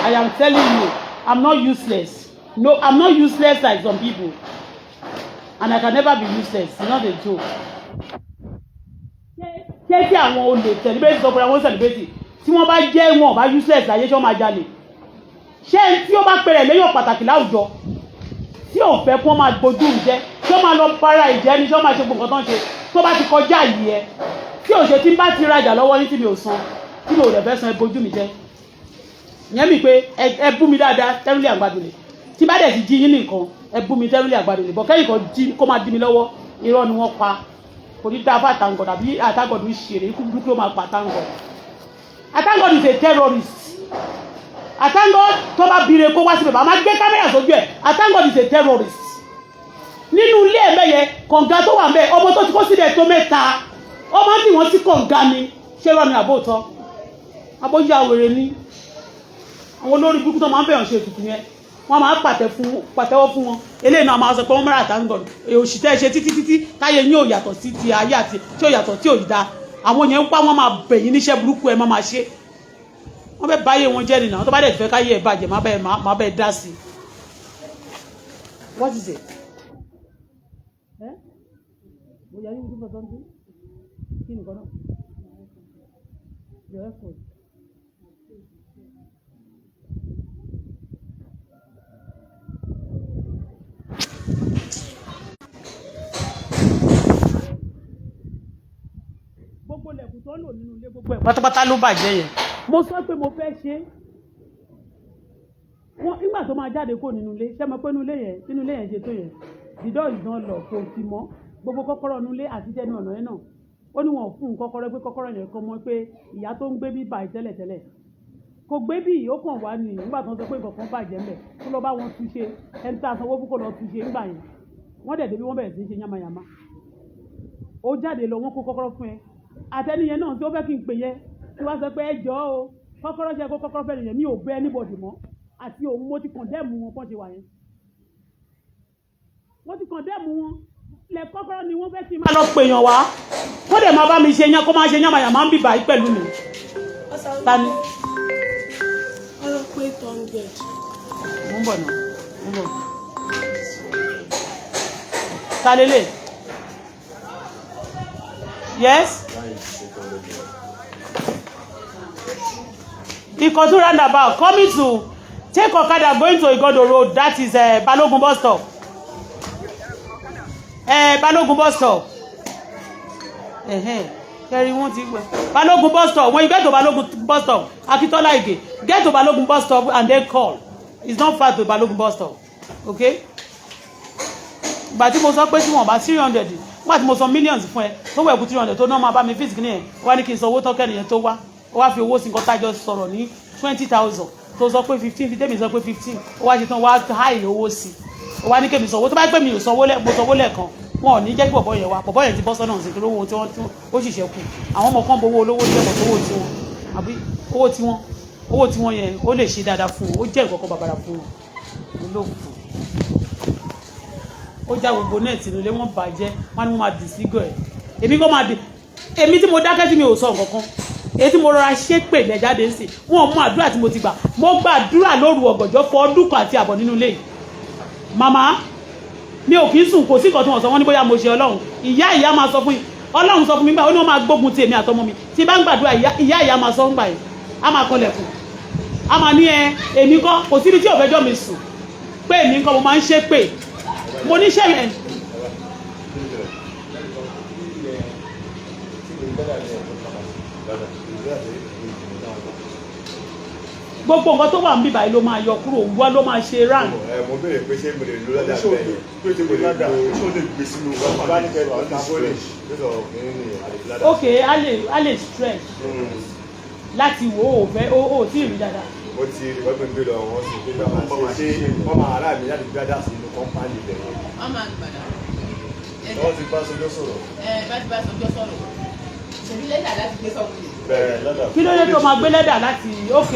I am telling you, I'm not useless. No, I'm not useless like some people, and I can never be useless. It's not a joke. Ṣé tí àwọn olè celebrate sọ pé àwọn celebrate, tí wọ́n bá jẹ́ wọn ò bá useless láyé, ṣé wọ́n máa jalè? Ṣé tí ó bá pẹ̀rẹ̀ léyàn pàtàkì láwùjọ, tí ò fẹ́ kí wọ́n máa gbójú ìjẹ́, tí ó máa lọ para ìjẹ́ ni, tí ó máa ṣe gbogbo nǹkan tó ń ṣe, tó bá ti kọjá yìí ẹ, tí ò ṣe, tí n bá ti rajà lọ́wọ́ yín tí mi ò san, tí mi ò dẹ̀ fẹ́ san, ẹ bójú mi jẹ́. Ìyẹn mi pé ẹ bú mi dáadáa tẹ́rùlẹ̀ àgbàdo lè. Tí bá dẹ̀ ti jí yín nìkan, ẹ bú mi tẹ́rùlẹ̀ àgbàdo lè bọ̀ kẹ́yìn kan jí kó máa dí mi lọ́wọ́. Irọ́ ni wọ́n pa, kò ní dáa fún àtàǹgọ̀dù àbí àtàǹgọ̀dù ṣèrè ikú burúkú ló máa pa àtàǹgọ̀dù. Àtàǹgọ̀dù is a terrorist. Àtàǹgọ̀dù tó bá bire kó wá síbẹ̀, bá máa gbé kámẹ́rà sójú ẹ̀. Àtàǹgọ̀dù is a terrorist. Nínú ilé ẹ̀ mẹ́yẹ kànga tó wà mẹ́, ọmọ tó ti kó síbẹ̀ tó mẹ́ta, ó máa ń dì wọ́n sí kànga ni. Ṣé rọ́ọ̀nù àbóòtọ́ abóyá wèrè ni? Àwọn olórí burúkú tó máa ń bẹ̀rẹ̀ ṣe ètùtù yẹn, wọ́n máa pàtẹ́wọ́ fún wọn. Eléyìí náà máa sọ pé wọ́n mẹ́ra àtàǹgọ̀dù òṣì tẹ́ ẹ ṣe títí títí táyé yín ò yàtọ̀ sí ti ayé àti tí ò yàtọ̀ tí ò da. Àwọn yẹn ń pa, wọ́n máa bẹ̀ yín níṣẹ́ burúkú, ẹ má máa ṣe. Wọ́n fẹ́ báyé wọn jẹ́ nìyẹn. Tó bá dẹ̀ fẹ́ káyé ẹ̀ bàjẹ́, má bẹ́ẹ̀ dá sí i. What is it? Eh? Are you looking for something? Kí ni nǹkan náà? Your effort. Gbogbo ilẹ̀kùn tó ń lò nínú ilé, gbogbo ẹ̀ pátápátá ló bàjẹ́ yẹn. Mo sọ pé mo fẹ́ ṣe é. Wọ́n nígbà tó máa jáde kó nínú ilé, ṣé mo pé nínú ilé yẹn ṣe tó yẹn, the door is not locked, kò tì mọ́. Gbogbo kọ́kọ́rọ́ nulẹ̀ àti tẹnu ọ̀nà yẹn náà, ó ní wọn ò fún un kọ́kọ́rọ́, pé kọ́kọ́rọ́ yẹn kọ́ mọ́, pé ìyá tó ń gbé bí báyìí tẹ́lẹ̀tẹ́lẹ̀ kò gbé bí, ó kàn wá ní nígbà tó ń sọ pé nǹkan kan bàjẹ́ ńbẹ̀, kó lọ bá wọn túnṣe. Ẹni tá a sanwó fún kó lọ túnṣe ńgbà yẹn, wọ́n dẹ̀ débi, wọ́n bẹ̀rẹ̀ sí í ṣe yánmayànmá. Ó jáde lọ, wọ́n kó kọ́kọ́rọ́ fún ẹ àtẹniyẹn náà tí ó fẹ́ kí n pè yẹn, tí wàá sọ pé ẹ jọ̀ọ́ o, kọ́kọ́rọ́ ṣe kó kọ́kọ́rọ́ fẹ́ nìyẹn. Mi ò bẹ anybody mọ́ àti òun. Mo ti condemn wọn kọ́ ṣe wà yẹn, wọ́n ti condemn wọn lẹ. Kọ́kọ́rọ́ ni wọ́n fẹ́ kí n máa lọ pèèyàn wá, kó dẹ̀ máa bá mi ṣe yán, kó máa ṣe yánmayànmá ń bì báyìí pẹ̀lú mi. Ta ni? Wọ́n sọ pé 800. Mo ń bọ̀ náà, mo ń bọ̀. Ta lélẹ̀? Yes. Ìkọ̀tún roundabout, coming to take okada going to Igodo Road, that is Balogun bus stop, Balogun bus stop. Kẹrin wọn ti gbẹ Balogun bus stop. When you get to Balogun bus stop, Akitola Ige, get to Balogun bus stop and then call. It's not far to Balogun bus stop, okay? Ìgbà tí mo sọ pé tí wọn bá 300, nígbà tí mo sọ millions fún ẹ tó wẹ̀ kú 300 tó náà máa bá mi fix kìíní ẹ̀ wá ní kí n sọ owó tọ́kẹ́ nìyẹn tó wá, ó wá fi owó sí nǹkan tájọ sọ̀rọ̀ ní 20,000, tó sọ pé 15, fi tèmi sọ pé 15, ó wá ṣe tán, wá háì owó sí, ó wá ní kémi sanwó. Tó bá pẹ́ mi ò sanwó lẹ́, mo sanwó lẹ́ẹ̀kan, wọn ò ní jẹ́ kí bọ̀bọ̀ yẹn wá. Bọ̀bọ̀ yẹn ti bọ́ sọ́nà sí torí owó tí wọ́n tí ó sì ṣẹ́kù. Àwọn ọmọ kan bowó olówó jẹ́ bọ̀ tó owó tiwọn, àbí owó tiwọn, owó tiwọn yẹn ó lè ṣe dáadáa fún wọn, ó jẹ́ nǹkan kan bàbàrà fún wọn. Olóòfò, ó já gbogbo net nílé wọn bàjẹ́. Wọn ni wọ́n máa dìsígọ̀ ẹ̀. Èmi kọ́ máa dì, èmi tí mo dákẹ́ tí mi ò sọ nǹkan kan, èyí tí mo rọra ṣépè lẹ́jáde ń sìn, wọn mú àdúrà tí mo ti gbà. Mo gbàdúrà lóru ọ̀gànjọ́ fọ ọdún kan àti àbọ̀ nínú ilé yìí. Màmá mi ò kì í sùn. Kò sí nǹkan tí wọ́n sọ. Wọ́n ní bóyá mo ṣe Ọlọ́run. Ìyá ìyá máa sọ fún yín, Ọlọ́run sọ fún mi gbà, ó ní wọ́n máa gbógun ti èmi àtọmọ mi. Tí bá ń gbàdúrà, ìyá ìyá máa sọ ń gbà yìí, á máa kọlẹ̀kùn, á máa ní ẹ èmi kọ́. Kò síbi tí òfẹjọ́ mi sùn pé èmi kọ́. Mo máa ń ṣe pé mo níṣẹ́ yẹn. Gbogbo nǹkan tó wà ń bíbáyìí ló máa yọ kúrò, wá ló máa ṣe round. Ẹ mo béèrè pé ṣé mo lè lo ládà bẹ́ẹ̀ yẹn? Pé ṣé mo lè lo, ṣé o lè gbé sínú Bá ní kẹ́ ọ̀ tábólì lọ́sọ̀ kìíní ni àlè ládà. Ok, a lè stretch láti wò ó. Fẹ́ ó tí ì rí dáadáa. Mo ti rí wọ́n gbé lọ, wọ́n sì pé bá ṣe wọ́n máa ará mi láti gbé ládà sí inú company ibẹ̀ yẹn. Wọ́n máa gbàdá. Wọ́n ti bá sọjọ́ sọ̀rọ̀. Ẹ bá ti bá sọjọ́ sọ̀rọ̀. Ṣèbí lẹ́tà láti gbé sọ̀rọ̀ yìí. Bẹ́ẹ̀ ládà. Kí ló dé tó máa gbé lẹ́dà láti? Ok.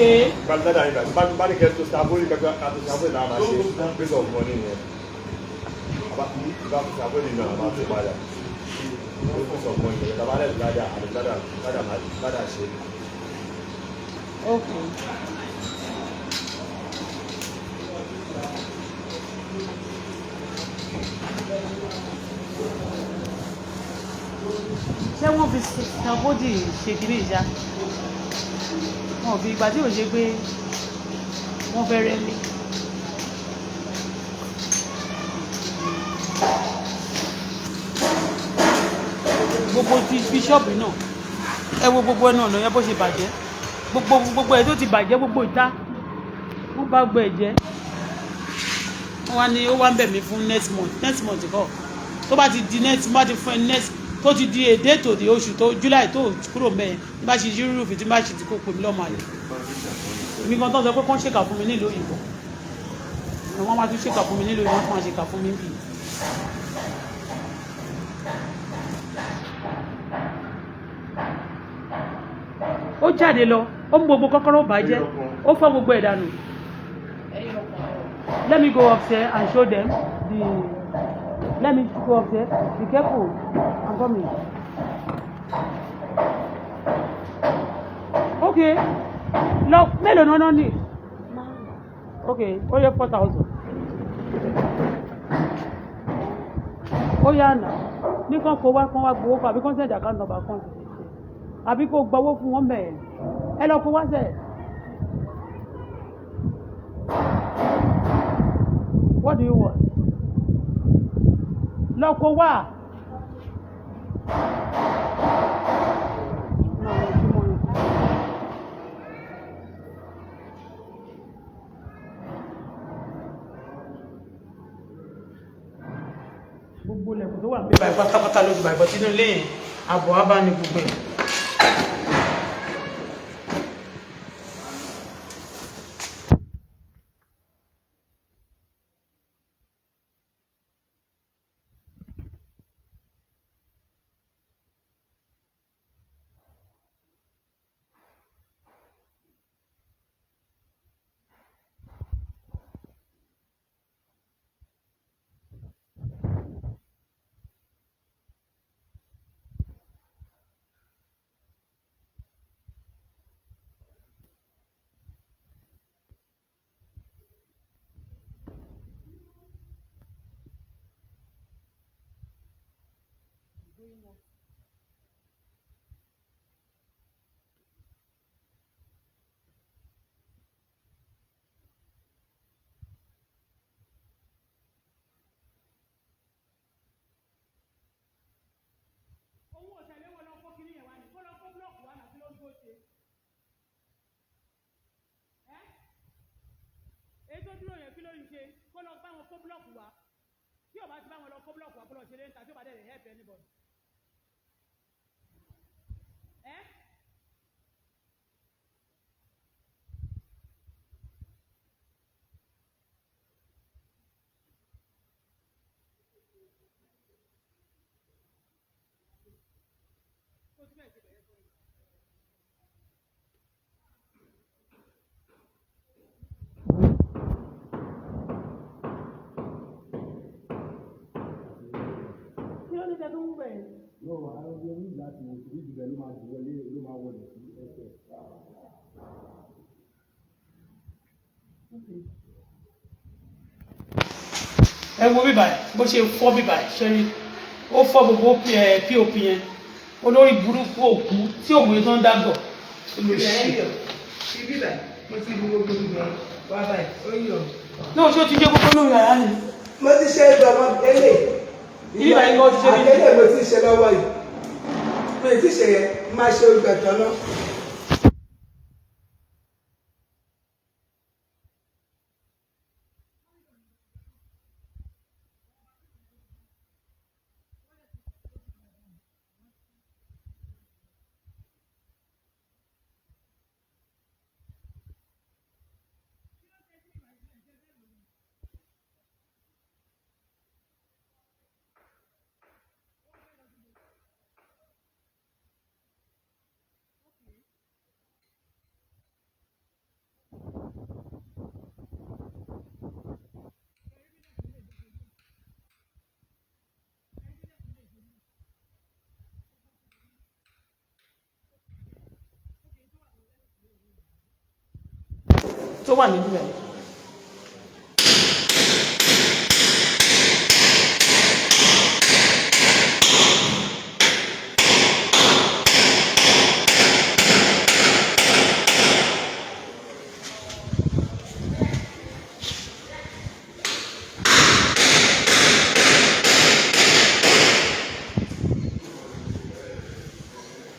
Bá ládà yìí bá bá ní kẹ́ tó tábólì kẹ́kẹ́ ká tó tábólì náà máa ṣe pé sọ̀ fún ọ nìyẹn. Bá tó tábólì náà máa tó padà. Ó fún sọ̀ fún ọ nìyẹn. Tàbá lẹ̀ ládà àlè ládà ládà ládà ṣe. Ok. Ṣé wọ́n fi scaffold ṣe kiri ìṣá? Wọn ò fi ìgbà tí ò ṣe pé wọ́n fẹ́ rẹ́lé. Gbogbo ti bíṣọ́ọ̀bù náà, ẹ wo gbogbo ẹnu ọ̀nà yẹn bó ṣe bàjẹ́, gbogbo gbogbo ẹ̀ tó ti bàjẹ́, gbogbo ìta wọ́n bá gbọ́ ẹ̀ jẹ́. Wọ́n wá ní ó wá ń bẹ̀ mí fún next month. Next month kọ́, tó bá ti di next, bá ti fún ẹ next, tó ti di èdè tó di oṣù tó July tó kúrò mẹ́yẹn, ní bá ṣe yúrù fi tí bá ṣe ti kó pè mí lọ́mọ àlè. Èmi gan tó ń sọ pé kán ṣèkà fún mi nílùú òyìnbó, wọ́n máa tún ṣèkà fún mi nílùú òyìnbó, wọ́n tún máa ṣèkà fún mi bíi. Ó jáde lọ, ó mú gbogbo kọ́kọ́rọ́, ó bàjẹ́, ó fọ́ gbogbo ẹ̀ dànù. Let me go upstairs and show them the, let me go upstairs. Be careful, I'm coming. Okay, lọ. Mélòó náà náà ní? Okay, ó yẹ 4,000. Ó yá nà ní kán kó wá, kán wá gbowó fún, àbí kán send account number kan sì ṣe, àbí kó gbowó fún wọn bẹ́ẹ̀. Ẹ lọ kó wá sẹ́ẹ̀. What do you want? Lọ kó wá. No, no, two more. Gbogbo Ilẹ̀kùn tó wà níbí báyìí pátápátá ló ti bàjẹ́, sínú ilé yẹn àbọ̀ á bá ní gbogbo ẹ̀. Owó ọ̀tẹ̀lé wọn lọ kó kiri yẹn wá ní kó lọ kó búlọ̀kù wá nàbí ló ń dúró ṣe. Ẹ́, èyí tó dúró yẹn kí ló ń ṣe? Kó lọ bá wọn kó búlọ̀kù wá. Tí ò bá ti bá wọn lọ kó búlọ̀kù wá, kó lọ ṣe lé níta, tí ò bá dẹ̀ lè help anybody. Ẹ́, kó síbẹ̀ ṣe bẹ̀rẹ̀ fún mi. Kí ló ní tẹ́ tó ń wú bẹ́ẹ̀? No, àwọn ọmọ ní láti wo ìdí ibẹ̀ ló máa wọlé, ló máa wọlé sí ẹsẹ̀. Ẹ wo bíbà ẹ bó ṣe fọ́ bíbà ẹ ṣe rí, ó fọ́ gbogbo pop yẹn. Olórí burúkú òkú tí òmùye tó ń dàgbọ̀ Ibẹ̀ ń yọ̀. Ibi báyìí, mo ti bu gbogbo ibẹ̀ wá báyìí, ó yọ̀. Náà ṣé ó ti jẹ́ gbogbo lórí yàrá ni? Mo ti ṣe ìdọ̀mọ́ délé. Ibi báyìí kọ́ ti ṣe bí? Àtẹ́lẹ̀ mo ti ṣe lọ́wọ́ yìí. Mi ì tí ṣe yẹn, máa ṣe ìgbẹ̀tọ̀ náà. Tó wà nínú ẹ̀.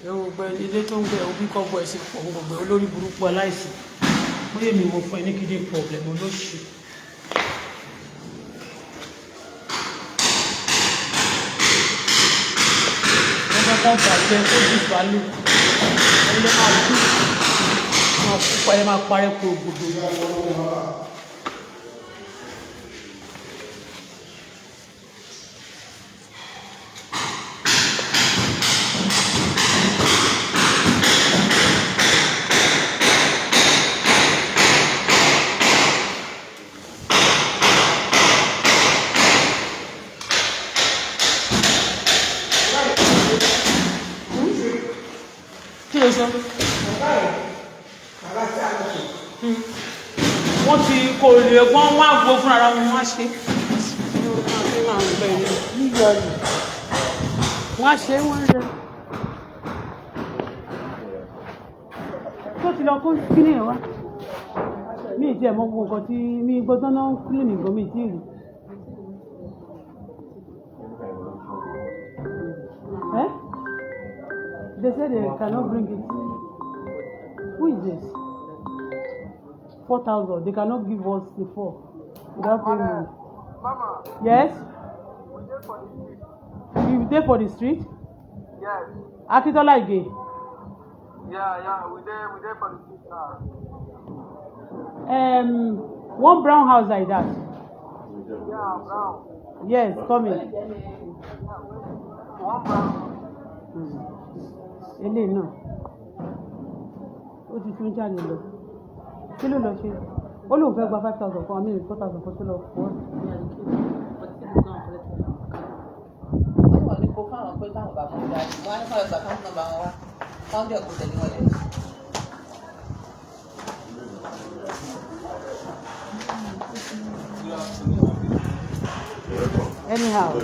Ẹ wo gbẹ ilé tó ń gbẹ òbí kọ́ gbọ́ ẹ̀sìn pọ̀ gbogbo olórí burúkú aláìsí, bóyá èmi mo fún ẹ ní kidney problem, olóṣù. Wọ́n fẹ́ kọ́ bàjẹ́ kó dìbàlù ẹni máa kú, máa kú parẹ́, máa parẹ́ kó gbogbo. Kí ló sọ? Bàbá tí a lọ sùn. Wọ́n ti kò lè wọ́n wá gbó fúnra wọn, wọ́n á ṣe, wọ́n á ṣe, wọ́n rẹ̀ tó ti lọ kó kíní ẹ̀ wá. Mi ì tiẹ̀ mọ gbogbo nǹkan tí mi gbọ́dọ̀ náà ń kílìnì gan, mi ì tí ì rí. Eh? They said they cannot bring it. Who is this? 4,000. They cannot give us the four without paying money. Mama, Yes? we dey for the street. You dey for the street? Yes. Akintola Ige. Yeah, we there for the street now. One brown house like that. Yeah, brown. Yes, coming. One brown. Eléyìí náà ó ti tún jáde lọ. Kí ló lọ ṣe? Ó lóun fẹ́ gba 5,000 kan, àmì 4,000 kan tó lọ fún ọ. Wọ́n wà ní kó fáwọn pé táwọn bá mú un dájú, wọ́n á ní káwọn gba account number wọn wá, káwọn dẹ̀ kó tẹ̀lé wọn lẹ́yìn. Anyhow.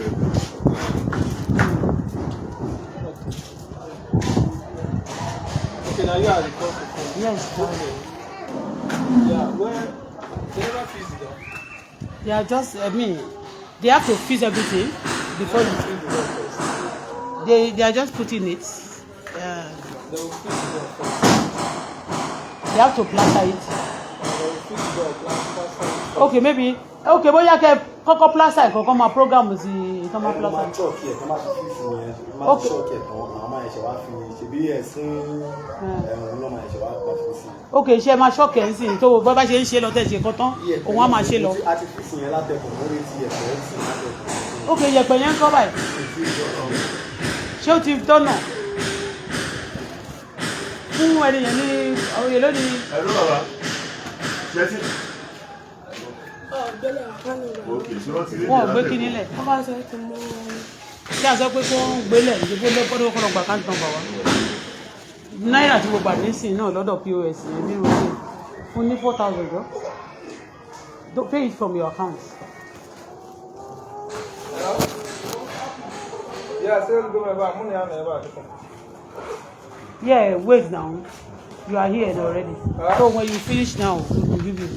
Okay, now you are the call for phone. Yes. Okay. Yeah, well, they never fix the door. They are just, I mean, they have to fix everything before They fix the door first. they are just putting it. They will fix the door first. They have to plaster it. They will fix the door, plaster it. Okay, maybe okay, bóyá kẹ́ kọ́kọ́ plaster ẹ̀ kọ́kọ́ máa program sí i tán máa Ẹ máa plaster. ṣọ́ọ̀kì ẹ̀ tán máa fi fíìsì yẹn, máa Okay. ṣọ́ọ̀kì ẹ̀ tán, àwọn máa ẹ̀ṣẹ̀ wá fi ṣe bí ẹ̀sìn ẹ̀hún náà máa ẹ̀ṣẹ̀ wá pa fi sí. Okay, ṣé ẹ máa ṣọ́ọ̀kì ẹ̀ ń sìn tó bá bá ṣe ń ṣe lọ tẹ̀ ṣe kọ́ tán, òun á máa ṣe lọ. A ti fíìsì yẹn látẹ̀kùn, ó retí ẹ̀fẹ̀ ẹ̀ sì látẹ̀kùn. Okay, yẹ̀pẹ̀ yẹn ń kọ́ báyìí. Ṣé ó ti dọ́nà? Fún ẹni yẹn ní oyè lónìí. Hello, bàbá. Ṣé ti? Ok, ṣé wọ́n ti rí Wọn ò gbé kinní lẹ̀. Ṣé a sọ pé kó ń gbélẹ̀ ìdìbò lọ́pọ̀lọpọ̀ kọ́ lọ gbà káńtàn bà wá? Náírà tí mo gbà nísìnyí náà lọ́dọ̀ POS yẹn ní oṣù fún ní 4,000 jọ. Don't pay it from your account. Yeah, say go my back. Money on my back. Yeah, wait now. You are here already. So when you finish now, we will give you.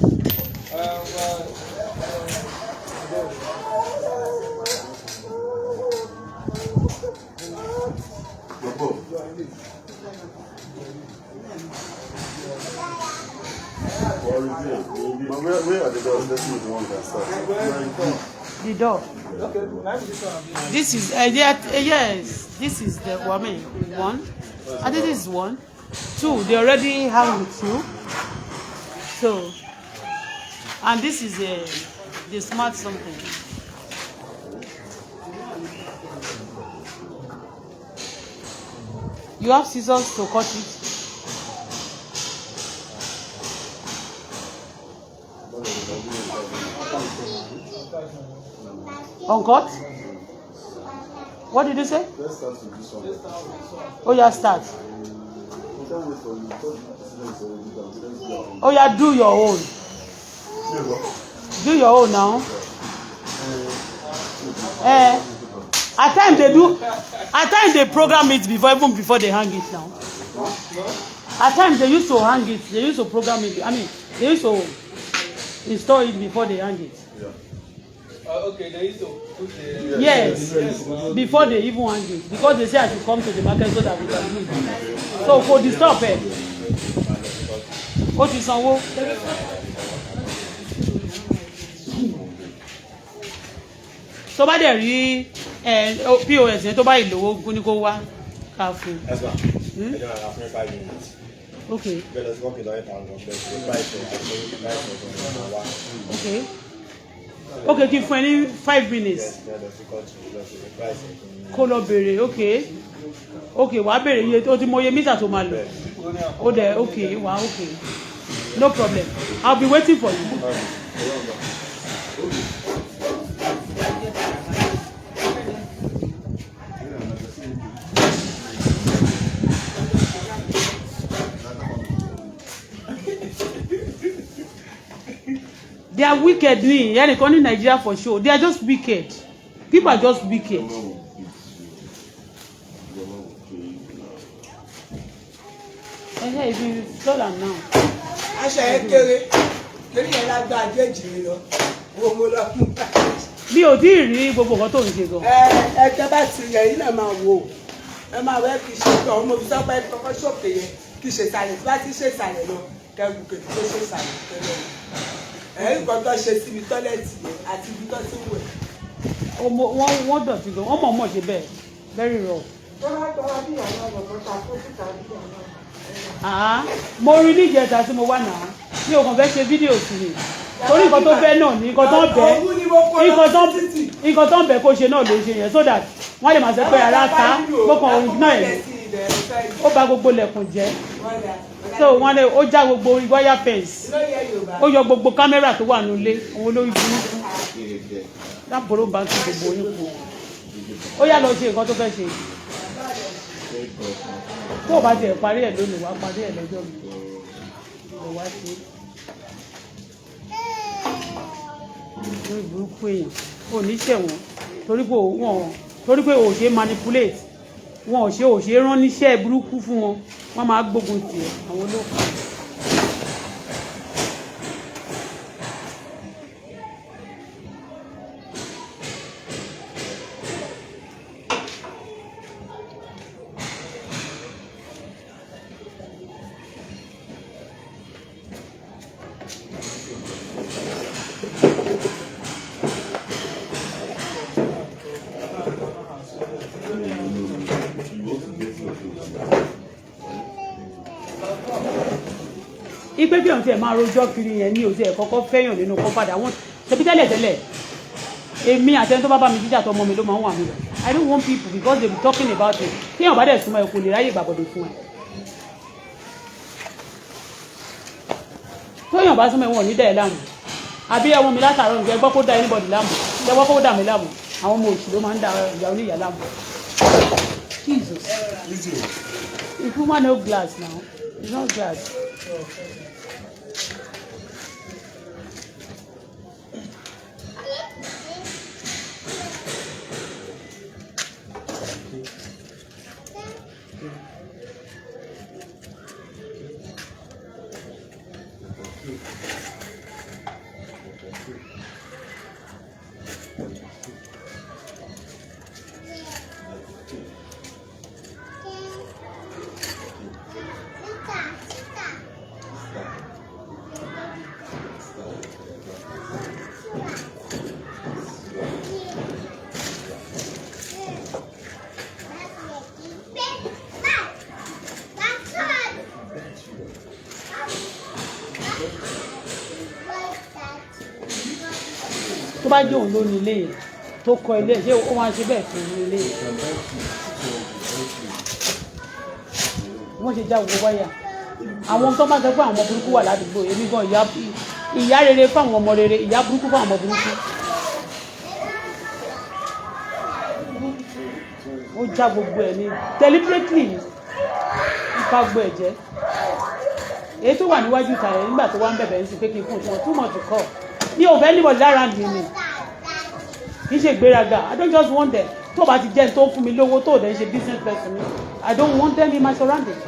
Gbogbo. But where are the doors? Let's see the ones that start. The door. Okay, now this one. This is yeah, yes. This is the one. I mean, one. I think this is one. Two. They already have with you. So, and this is a the smart something. You have scissors to cut it. Uncut? What did you say? Let's start with this one. Oh yeah, start. We can't wait for you. Because the president is already down. Let's go. Oh yeah, do your own. Do your own now. Eh, at times they do. At times they program it before, even before they hang it now. At times they used to hang it. They used to program it. I mean, they used to install it before they hang it. Okay, they used to put the. Yes, before they even hang it, because they say I should come to the market so that we can do it. So for the stop ẹ, ó ti sanwó. Tó bá dẹ̀ rí ẹ POS yẹn tó bá ìlówó gún ní kó wá ká fún un. Ẹ̀sà, ẹjọ́ ara fún 5 minutes. Okay. Bẹ́ẹ̀ lọ sí kọ́mpì lọ́yẹ̀ tàn gan, bẹ́ẹ̀ sí price ẹ̀ àti price ẹ̀ tó ń wá. Okay, kí n fún ẹ ní 5 minutes. Yes, bẹ́ẹ̀ lọ sí kọ́ọ̀tù lọ sí price ẹ̀ tó ń Kó lọ béèrè. Okay, wàá béèrè iye o ti mọ iye mítà tó máa lò ó dẹ̀. Okay, wàá, okay, no problem, I'll be waiting for you. They are wicked ni ẹnìkan ní Nigeria for sure. They are just wicked. People are just wicked. If you install am now. Aṣọ yẹn kéré torí yẹn lágbá déjì mi lọ wo mo lọ mú. Mi ò tí ì rí gbogbo nǹkan tó ń ṣe gan. Ẹ ẹ tẹ bá ti yẹ yín náà máa wò ẹ máa wẹ kí ṣe tọ mo fi sọ pé kọ́kọ́ sókè yẹn kí ṣe ìsàlẹ̀ tí bá ti ṣe ìsàlẹ̀ lọ kẹgùn kètò tó ṣe ìsàlẹ̀ kẹlẹ ẹ nǹkan tó ṣe síbi toilet yẹn àti ibi tó ti ń wẹ̀. Wọ́n dọ̀tí gan, wọ́n mọ̀ọ́mọ̀ ṣe bẹ́ẹ̀, very rough. Ah, mo rí níjẹta tí mo wà náà, mi ò kàn fẹ́ ṣe fídíò sí ni, torí nǹkan tó fẹ́ náà ní nǹkan tó ń bẹ́, nǹkan tó ń bẹ́ kó ṣe náà ló ṣe yẹn, so that wọ́n lè máa sọ pé ara ta gbọ́kàn òun náà ẹ̀. Ó bà gbogbo lẹ̀kùn jẹ́, so wọ́n lè ó já gbogbo orí wire fence, ó yọ gbogbo kámẹ́rà tó wà nílé. Òun olórí burúkú lábòrò bá ń tún gbogbo yín kù. Ó yá, lọ ṣe nǹkan tó fẹ́ ṣe. Tó o bá tiẹ̀ parí ẹ̀ lónìí, wàá parí ẹ̀ lọ́jọ́ mi lọ wá ṣe. Lórí burúkú èèyàn ò ní ṣẹ̀wọ̀n torí pé wọ́n, torí pé ò ṣe manipulate wọn, ò ṣe rán níṣẹ́ burúkú fún wọn, wọ́n máa gbógun tiẹ̀, àwọn olókùn. You want to get your food. Ipe bí òun tiẹ̀ máa rojọ́ kiri yẹn ní òun tiẹ̀ kọ́kọ́ fẹ́yàn nínú kọ́fàdà wọn. Ṣebí tẹ́lẹ̀ tẹ́lẹ̀, èmi àti ẹni tó bá bá mi jíjà tó ọmọ mi ló máa ń wà mí lọ. I don't want people because they be talking about it. Téèyàn bá dẹ̀ súnmọ́ ẹ, kò lè ráyè gbàbọ̀dọ̀ fún ẹ. Tóyàn bá súnmọ́ ẹ, wọn ò ní dẹ̀ ẹ́ láàmú. Àbí ẹ̀wọ̀n mi látàárọ̀ nǹkan, ẹgbọ́ kó dá anybody láàmú, ẹgbọ́ kó dà mí láàmú. Àwọn ọmọ òṣì ló máa ń da ìyá oníyàá láàmú. Jesus, if woman no glass now, it's not glass. Tó bá jẹ́ òun ló ní ilé yẹn tó kọ́ ilé, ṣé ó máa ṣe bẹ́ẹ̀ fún ilé yẹn? Wọ́n ṣe já gbogbo wáyà. Àwọn tó bá sọ pé àwọn ọmọ burúkú wà ládùúgbò, èmi gan, ìyá ìyá rere fáwọn ọmọ rere, ìyá burúkú fáwọn ọmọ burúkú. Ó já gbogbo ẹ̀ ní deliberately ní ipa gbogbo ẹ̀ jẹ́. Èyí tó wà níwájú ìta rẹ̀ nígbà tó wá ń bẹ̀bẹ̀ ń sìn pé kí n fún un too much to call. Mi ò fẹ́ anybody lára mi ni, kì í ṣe ìgbéraga. I don't just want them. Tó bá ti jẹ́ tó ń fún mi lówó, tó dẹ̀ ń ṣe business person mi, I don't want them in my surrounding.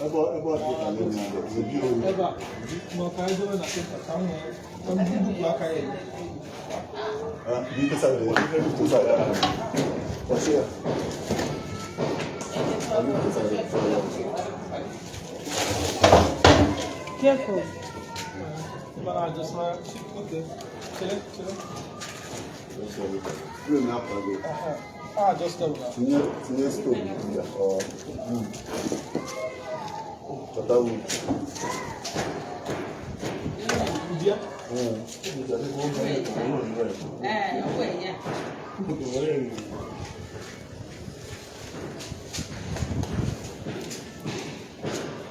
Ebe ọ dị ka obi owu. Ebe a ma ọ ka anyị dobe na paper ka m nwee ka m bupụ aka ya. Bí tó sáré, bí tó sáré, ọtí ẹ̀. Àbí tó sáré, sáré. Careful. Mana just ma okay. Chere, chere. Kúrò ní àpàdé. Ah, just stop now. Tinye tinye stove ya ọ wood. Chọta wood. Udia? Ẹ ọwọ́ ẹ̀ yẹn.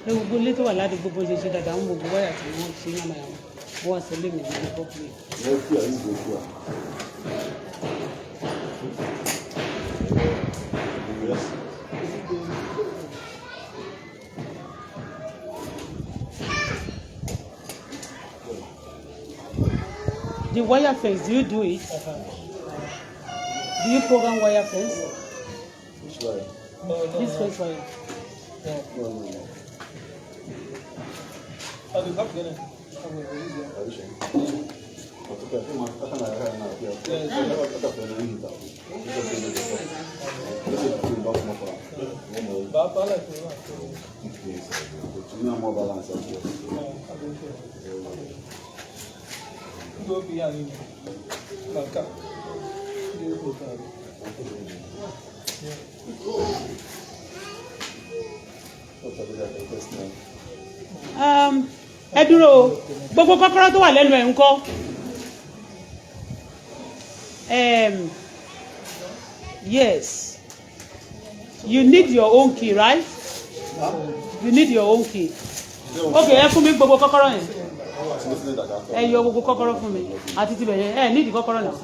Ẹ gbogbo ilé tó wà ládùúgbò, bó ṣe ṣe dáadáa ń gbogbo wáyà tí wọ́n ṣe yàmàyàmà, wọ́n wá sọ lé mi ní public. Wọ́n fi àyè ìgbò fún wa. Yes. The wire fence, do you do it? Do you program wire fence? Which wire? No, This no. fence wire. No. No. Oh, the back there. Oh, wait, wait, Are you sure? Ẹ dúró o, gbogbo kọ́kọ́rọ́ tó wà lẹ́nu ẹ̀ ń kọ́. Yes, you need your own key, right? You need your own key. Okay, ẹ fún mi gbogbo kọ́kọ́rọ́ yẹn. Ẹ yọ gbogbo kọ́kọ́rọ́ fún mi àti tibẹ̀ yẹn. Ẹ nídìí kọ́kọ́rọ́ náà.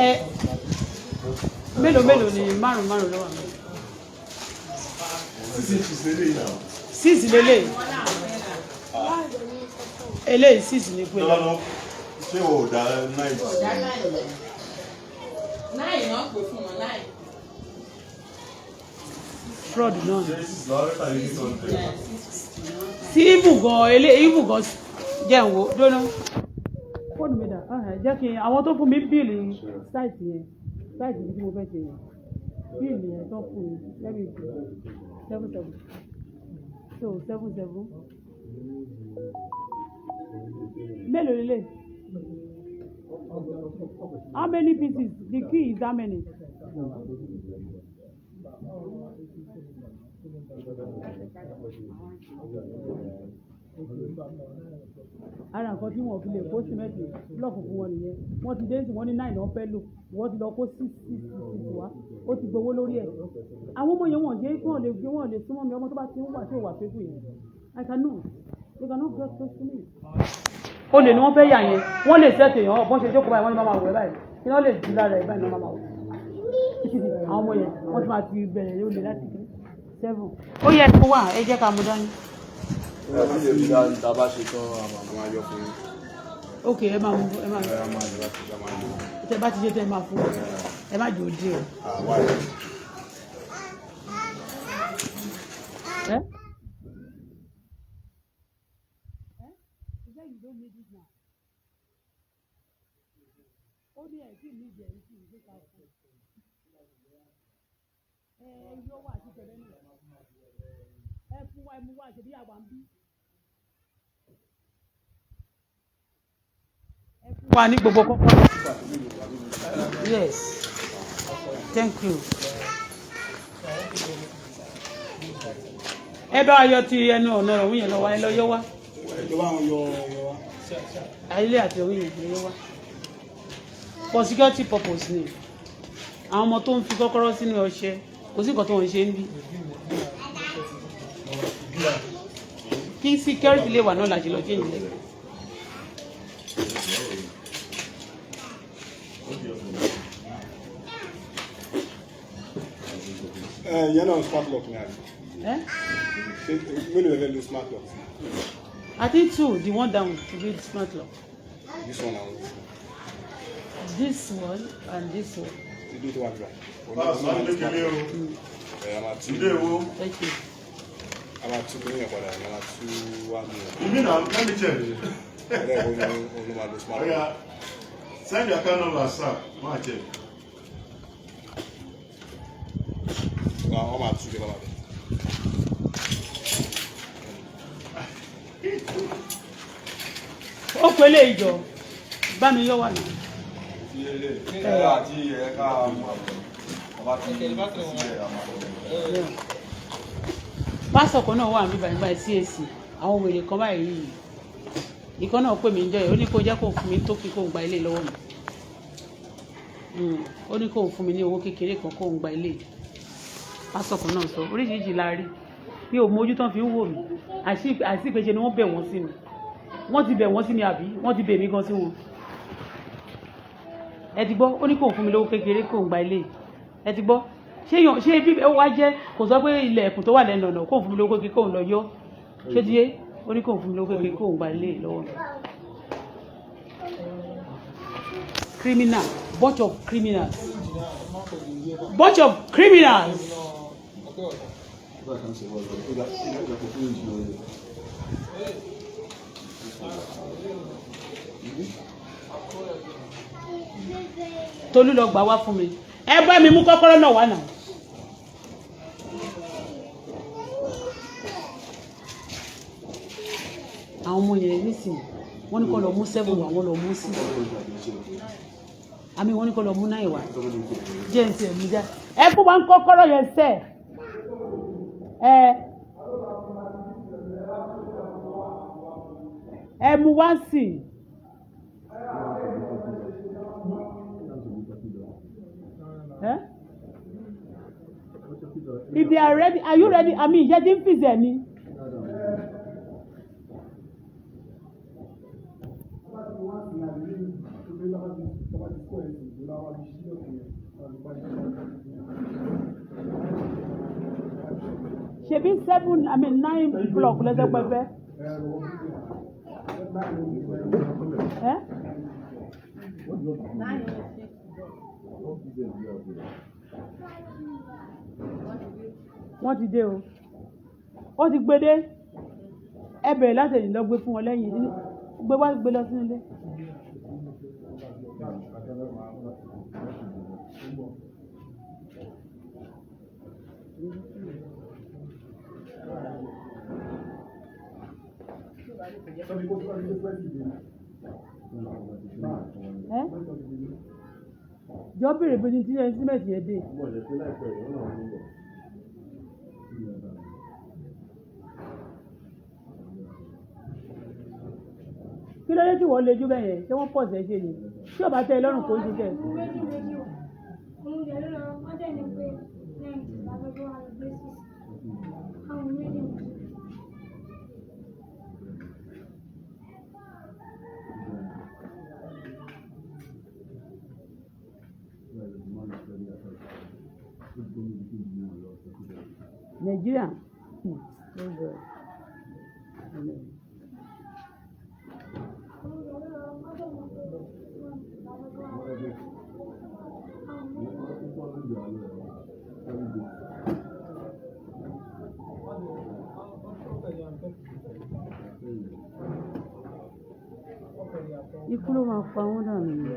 Ẹ mélòó mélòó ni márùn márùn ló wà mí. Six lélẹ̀. Eléyìí six ni pé. Ṣé o dá nine? Nine náà pè fún wọn nine. Fraud náà. Sí ibù gan elé ibù gan jẹ́ ń wo dóná. Fóònù mi dà, jẹ́ kí àwọn tó fún mi bíìlì sáìtì yẹn, sáìtì tí mo fẹ́ ṣe yẹn, bíìlì yẹn tó fún mi lẹ́bi 7 7 so 7 7 mélòó lélẹ̀? How many pieces? The key is how many? Ara nǹkan tí wọn fi lè kó símẹ́ǹtì blọọkù fún wọn nìyẹn. Wọ́n ti dé sí wọ́n ní 9 náà fẹ́ lò, wọ́n ti lọ kó 6 6 6 wá, ó ti gbowó lórí ẹ̀. Àwọn ọmọ yẹn wọ́n jẹ́ kí wọ́n lè gbé, wọ́n lè súnmọ́ mi. Ọmọ tó bá ti ń wà tí ò wà pépù yẹn, I cannot, they cannot get close to me. Olè ni wọ́n fẹ́ yà yẹn, wọ́n lè sẹ́ẹ̀tì èèyàn ọ̀bọ̀n ṣe jókòó báyìí, wọ́n ní máa wọ̀ ẹ́ báyìí, kí wọ́n lè jù lára ẹ̀ báyìí ní wọ́n máa wọ̀. Àwọn ọmọ yẹn wọ́n ti máa ti bẹ̀rẹ̀ yóò lè láti 7. Ó yẹ kó wà, ẹ jẹ́ ká mú dání. Ok, ẹ máa mú, ẹ máa tẹ bá ti ṣe tẹ máa fún ẹ má jò dé o. Ẹ? Ó ní ẹ̀ tí ní ìjẹ́ ìsìn ìgbé ká fún ẹ ẹ yọ wá àti tẹ̀lé náà ẹ fún wa, ẹ mú wá ṣe bí àwa ń bí. Ẹ fún wa ní gbogbo kọ́kọ́rọ́. Yes, thank you. Ẹ bá wa yọ ti ẹnu ọ̀nà ọ̀hún yẹn lọ wá, ẹ lọ yọ wá. Ilé àti ọ̀hún yẹn lọ yọ wá. For security purpose ni. Àwọn ọmọ tó ń fi kọ́kọ́rọ́ sínú ọṣẹ, kò sí nǹkan tó ń ṣe ń bí. Kí security lè wà náà la ṣe lọ change ẹ̀. Ìyẹn náà smart lock ni àbí? Ṣé mélòó lẹ lo smart lock? I think 2, the one down to be smart lock. This one and this one. This one and this one. Ilé tó wà nígbà. Ilé wo? Thank you. A máa tún ní ìyẹn padà, a máa tún wá ní ìyẹn. You mean am? Let me check. Ọ̀rẹ́ ìwọ ni ló máa lo smart lock. Send your account number, sir. Máa check. Wọ́n máa tún ṣe bàbá bẹ̀. Ó pe ilé ìjọ bá mi yọ wà ní. Pásọ̀ kan náà wà níbàyí báyìí CAC, àwọn wèrè kan báyìí, ìkan náà pè mí jẹ́, ó ní kó jẹ́ kó fún mi tó kí kó gba ilé lọ́wọ́ mi. Ó ní kó fún mi ní owó kékeré kan kó gba ilé. Pásọ̀ kan náà sọ oríṣiríṣi la rí, mi ò mójú tán fi ń wò mí, àṣì ìpèsè ni wọ́n bẹ̀ wọ́n sí mi, wọ́n ti bẹ̀ wọ́n sí mi àbí wọ́n ti bẹ̀ mí gan sí wọn. Ẹ ti gbọ́, ó ní kó fún mi lówó kékeré kó gba ilé. Ẹ ti gbọ́, ṣé ṣé bí ó wá jẹ́ kò sọ pé ilẹ̀ ẹ̀kùn tó wà lẹ́nu ọ̀nà kó fún mi lówó kékeré kó lọ yọ, ṣé ti yé? Ó ní kó fún mi lówó kékeré kó gba ilé lọ́wọ́ mi. Criminal, bunch of criminals, bunch of criminals. Tolú lọ gbà wá fún mi. Ẹ bá mi mú kọ́kọ́rọ́ náà wá náà. Àwọn ọmọ yẹn nísìnyí, wọ́n ní kó lọ mú 7 wá, wọ́n lọ mú 6. Àmì wọ́n ní kó lọ mú 9 wá. Jẹ́ ǹ tiẹ̀ mú já. Ẹ fún wa ń kọ́kọ́rọ́ yẹn sẹ́ẹ̀. Ẹ ẹ mú wá sí i. Eh? If they are ready, are you ready? I mean, ṣé tí ń fìzẹ̀ ni? Ṣebí 7, I mean 9 block lẹ́sẹ̀ pẹ́pẹ́. Eh? Wọ́n ti dé o. Wọ́n ti gbé dé. Ẹ bẹ̀rẹ̀ láti ẹ̀yìn lọ gbé fún wọn lẹ́yìn. Gbé wá gbé lọ sínú ilé. Ẹ́ jọ bèrè bí ní tí ẹ símẹ̀tì yẹn dé. Kí ló dé tí wọ́n lejú bẹ́ẹ̀ yẹn? Ṣé wọ́n pọ̀ sí ẹ ṣe ni? Tí ò bá tẹ́ ẹ lọ́rùn kò ń ṣiṣẹ́. Nàìjíríà. Oh God. Amen. Ikú ló máa pa wọ́n dànù ni.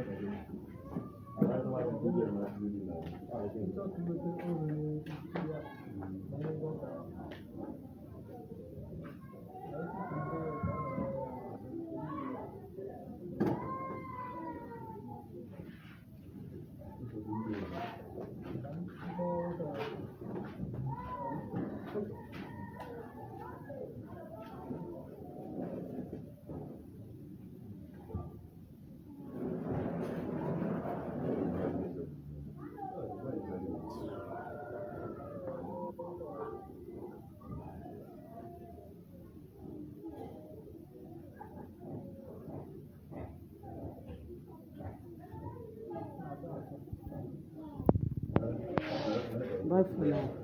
Bye for now.